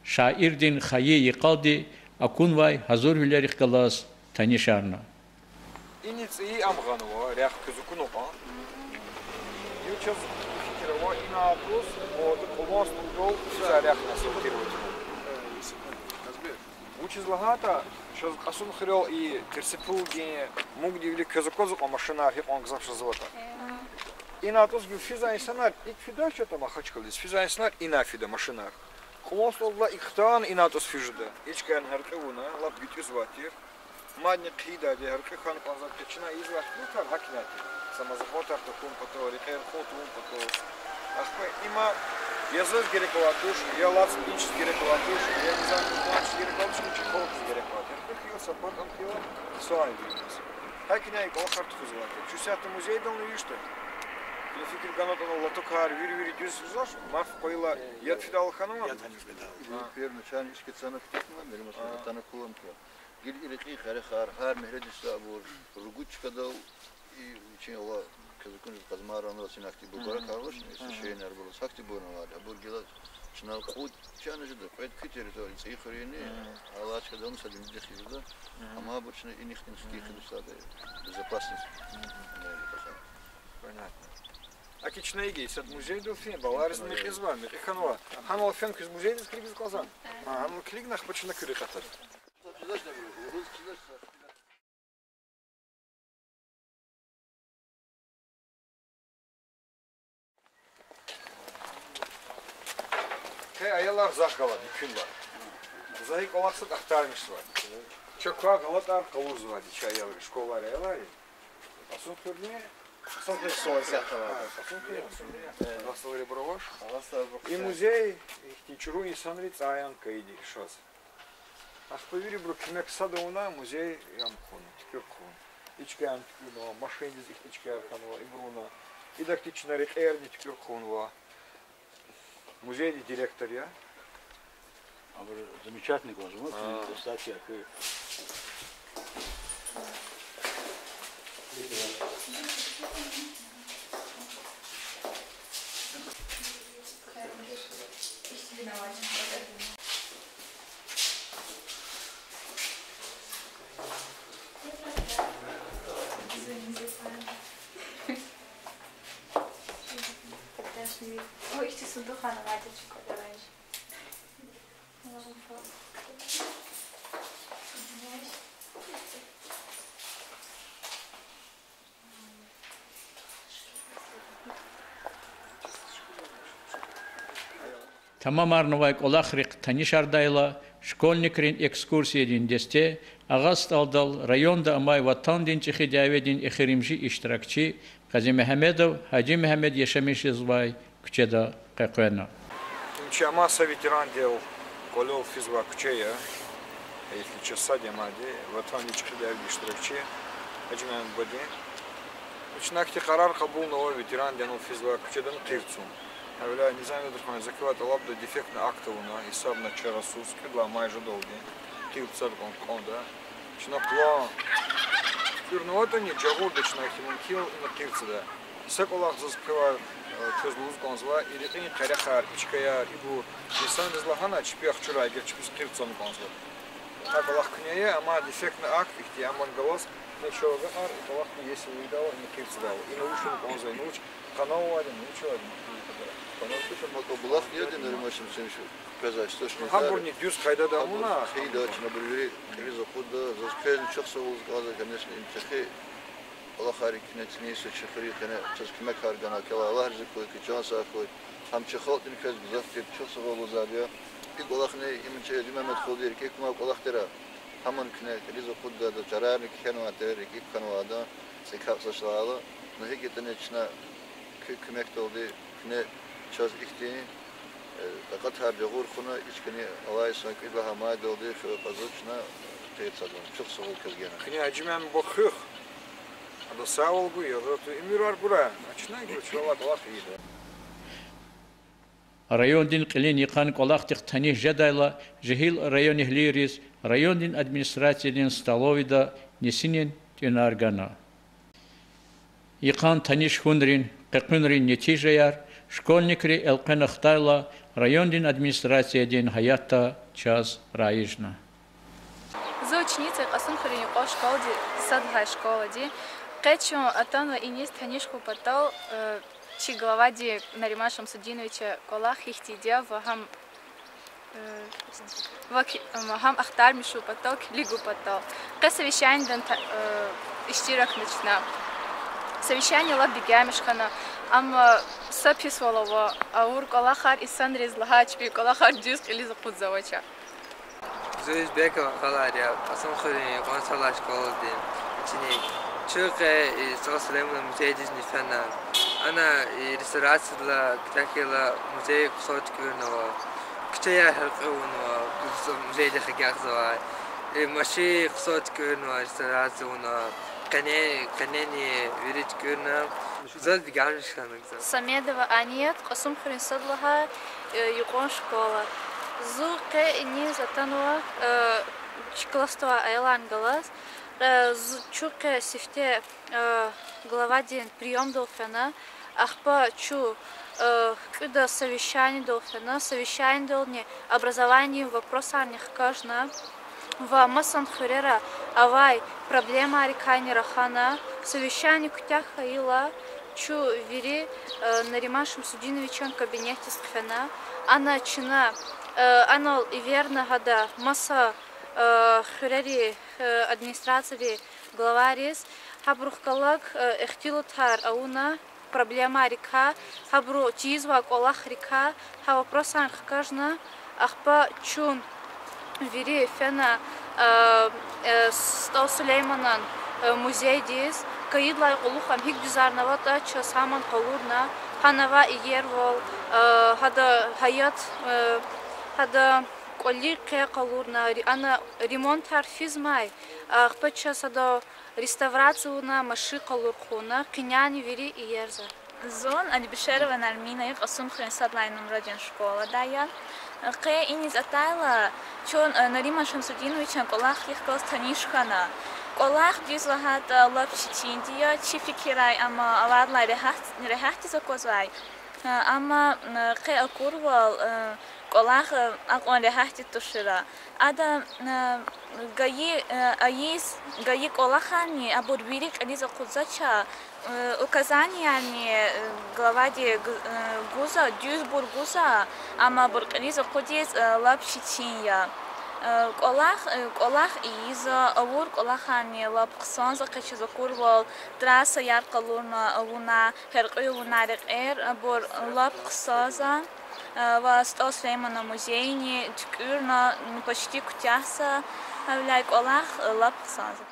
шаирдин хайи йикъалди акунвай гьазурвилерихъ галаз танишарна. Ина цӀийи ам гъанва, рехъ квез акуна кьван. Ил чаз фикир ава, ина атӀуз, о, кьулан столдал физа рехъ насил тирватир. Вучиз лагьайтӀа, чаз Кьасумхуьрел и Терсипулдин, МУК-дин вилик квез аквазва кьван машинар гьикьван гзаф жезватӀа. Ина атӀуз гила физвай инсанар икӀ фидач ятӀа Махачкъаладиз, физвай инсанар ина фида машинар. Кьулан столдал икӀ хтана ина атӀуз физ жеда. И чкаяр гьяркьуь авуна, лап гуьтӀуьзвай тир. Мадни хъийидайди, гьяркьуь хьана кӀанзавайди, чна ийизвай ихтилатар гьакӀ ятӀа. Са мазагъватар тахьун патал, рекьер кьун тавун патал. Ахпа има я заз герек алай туш, я лацбинчиз герек алай туш, я низам-низамчиз герек алай туш, я чи халкьдиз герек алай туш. Гьяркьуь хьайила, са патан хьайила, хъсан я вириниз. ГьакӀ ятӀа и кӀвалахар тухузвай тир. Чун исятда музейдални виштӀа. Я фикир ганватӀа, лотокар, вири-вири дуьз жезвач, марф къвайила яд фидайла хьанва. Яд фидайла. Ибур первоначально ишкӀи цана хьтинди, мери масала, атана куламка. Гила и рекьин къерехар, гьар мягьледиз са абур, ругуд чкадал, и вичин ала квез акуниз къазмайран ва синагти бубара кар авачни, са шейинар булаз гьахьтинбурни авайди. Абур гила чна кьуд чана жеда, кьвед куь территория, ЦӀийи хуьруьни, алай чкадални са динди хъижеда. Амма абур чна инихъ-инихъ хкин хъийида сада, безопасность. Понятно. АкӀ чна иги, сад музейдал фин, баларизни мекьизва, мекьи хьанва. Гьанал фин квез музейдиз килигиз кӀанзава? Гьа, гьанал килигна, ахпа чна куь рекье тада. Къе аялар захъ галаз экуьнва. За и кӀвалах сад ахтармишзава. Чак квай гъалатӀар къалурзавайди чи аялри, школайрин аялри. Кьасумхуьрни, Кьасумхуьр, Кьасумхуьр. Агъа СтӀалрин абур авач. И музей ихьтин чӀуру инсанри цӀай ян кайиди шаз. Ахпа вирибуру куьмек сад авуна музей ам хъувуна, туькӀуьр хъувуна. И чкаяр туькӀуьрнава, машиндиз ихьтин чкаяр хьанва, ибур авуна. Идахьтин чна рекьерни туькӀуьр хъувунва. Музейдин директор я. Абур замечательный кваз, вот, кстати, акур. Ой, ихьтин сундук хьанвайди чукӀа даранж. Тамамарнавай кӀвалахрихъ танишардайла, школьникрин экскурсиядин десте Агъа СтӀалдал районда амай Ватандин ЧӀехи дяведин эхиримжи иштиракчи Къазимегьамедов Гьажимегьамед яшамиш жезвай куьчеда къекъвена. Им чи амай са ветерандин кӀвалел физвай куьче я. Ихьтин чаз сад я мад, Ватандин ЧӀехи дяведин иштиракчи Гьажимегьамед бадин. Чна ихьтин къарар кьабулнава ветерандин физвай куьчедани къир цун. Гьавиляй Низами Дурхунович, за квевай тӀалабда дефектный акт авуна, гьисабна чарасуз, кӀуьд лагьай май жедалди, къир цад кьван кьванда. Чна план туькӀуьрнаватӀани, жагъурда чна ихьтин мумкинвал ина къир цада. Са кӀвалах заз квевай, э, квез лугьуз кӀанзава, и рекьин къерехар, и чкаяр, ибур инсандиз лагьана чпи ахчурай, эгер чпиз къир цана кӀанзаватӀа. А кӀвалах куьне я, амма дефектный акт, ихьтин аман галаз, ина чавай агакьар, и кӀвалахни иеси виридалай ина къир цадайла. Ина вуч авун кӀанзава, ина вуч къанал авайди, ина вуч авайди. Къанал туш, амма кӀвалах яди, Нариман Шамсунович, къвезвай источник. Гьабурни дуьз къайдада авуна. Хъийида чна абур вири кьилиз акъудда, заз квезни чухсагъул лугьуз кӀанзава, конечно, им чӀехи КӀвалахар куьне цӀинин йисуз чи хуьруьн къене чаз куьмекар гана, квелай Аллагь рази хьуй, куь чан сагъ хьуй. Гьам чи халкьдин квез гзаф тир, чухсагъул гузар я. И кӀвалахни им чи Гьажимегьамедхулдин рикӀик кумай кӀвалах тир. Гьамни куьне кьилиз акъудда, чарарни кхьенвай тир, рикӀик хьанвайди, цӀикай са лагьайла. Ну гьикӀ ятӀани чна куь куьмекдалди куьне чаз ихьтин, э, такьатар жагъур хьуна, и чкани алай йисан кӀуьд лагьай майдалди хиве кьазва чна, къейд цадун. Чухсагъул квез гена. Куьне, Гьажимегьамед, хуьх. Ада сагъвал гуй, я, уьмуьрар гурай. А чна гур, чна ва кӀвалах ийида. Райондин кьилин йикъан кӀвалахдихъ таниш жедайла, жегьил районэгьлийриз райондин администрациядин столовыйда нисинин тӀуьнар гана. Йикъан таниш хьунрин, къекъуьнрин нетижаяр школьникри элкъвена хтайла, райондин администрациядин гьаятда чаз раижна. Зун ученица я Кьасумхуьруьн юкьван школадин, сад лагьай школадин. Къе чун атанва иниз таниш хьун патал, э, чи главади Нариман Шамсудиновича кӀвалах гьихьтинди я ва гьам, э, ва ки-, ам, гьам ахтармишун патал, килигун патал. Къе совещаниедин та-, э, иштиракна чна. Совещание лап бегенмиш хьана, амма са писвал ава, авур кӀвалахар, инсанриз лагьай чпин кӀвалахар дуьз кьилиз акъудзавач. Зун Юзбекова Халария, Кьасумхуьруьн юкьван сад лагьай школадин ученик. Чун къе, э, СтӀал Сулейманан музейдизни фена. Ана, э, реставрациядилай куьтягь хьайила музей хъсан туькӀуьрнава. Куьчеяр гьяркьуь авунва, музейдихъ агакьзавай. Э, машин хъсан туькӀуьрнава, реставрация авуна. Къене, къенени вири туькӀуьрна. Заз бегенмиш хьана гзаф. Самедова Аният, Кьасумхуьруьн сад лагьай, э, юкьван школа. Зун къе иниз атанва, э, чи класс авай аяларни галаз. Э, зу-, чун къе сифте, э, главадин приёмдал фена, ахпа чун, э, кӀуьда совещаниедал фена, совещаниедални образованидин вопросарни хкажна ва масан хуьрера авай проблемайрикайни рахана. Совещание куьтягь хьайила, чун вири, э, Нариман Шамсудиновичан кабинетдиз хъфена. Ана чна, э, анал эверна гьада маса, э, хуьрерин, э, администрацийрин главайриз, гьабурухъ галаз, э, ихтилатар авуна проблемайрикай, гьабуру тийизвай кӀвалахрикай, гьа вопросар хкажна, ахпа чун вири фена, э, э, СтӀал Сулейманан, э, музейдиз, кайидалай кьулухъ ам гьикӀ дуьзарнаватӀа чаз гьамни къалурна, гьана авай иервал, э, гьада гьаят, э, гьада кӀвалин къе къалурна, ри-, ана ремонтар физмай, ахпа чаз гьада реставрация авуна, машин къалур хъувуна, къеняйни вири иерзава. Зун Алибишерова Нармина я, Кьасумхуьруьн сад лагьай нумрадин школадай я. Къе иниз атайла, чун, э, Нариман Шамсудиновичан кӀвалахдихъ галаз таниш хьана. КӀвалах, дуьз лагьайтӀа, лап четинди я, чи фикирдай, амма авайдалай регьят, регьятдиз аквазвай. Э, амма, э, къе акурвал, э, кӀвалах, э, акьван регьятди тушира. Ада, э, гайи, э, айиз, гайи кӀвалахарни абур вири кьилиз акъудзавач, э, указаниярни, э, главади г-, э, гузва, дуьзбур гузва, амма абур кьилиз акъудиз, э, лап четин я. Э, кӀвалах, э, кӀвалах ийизва, авур кӀвалахарни лап хъсанзава, къе чаз акурвал, трассаяр къалурна авуна, гьяркьуь авуна рекьер, абур лап хъсанзава, э, ва СтӀал Сулейманан музейни туькӀуьрна, ну, почти куьтягьзава, гьавиляй кӀвалах, э, лап хъсанзава.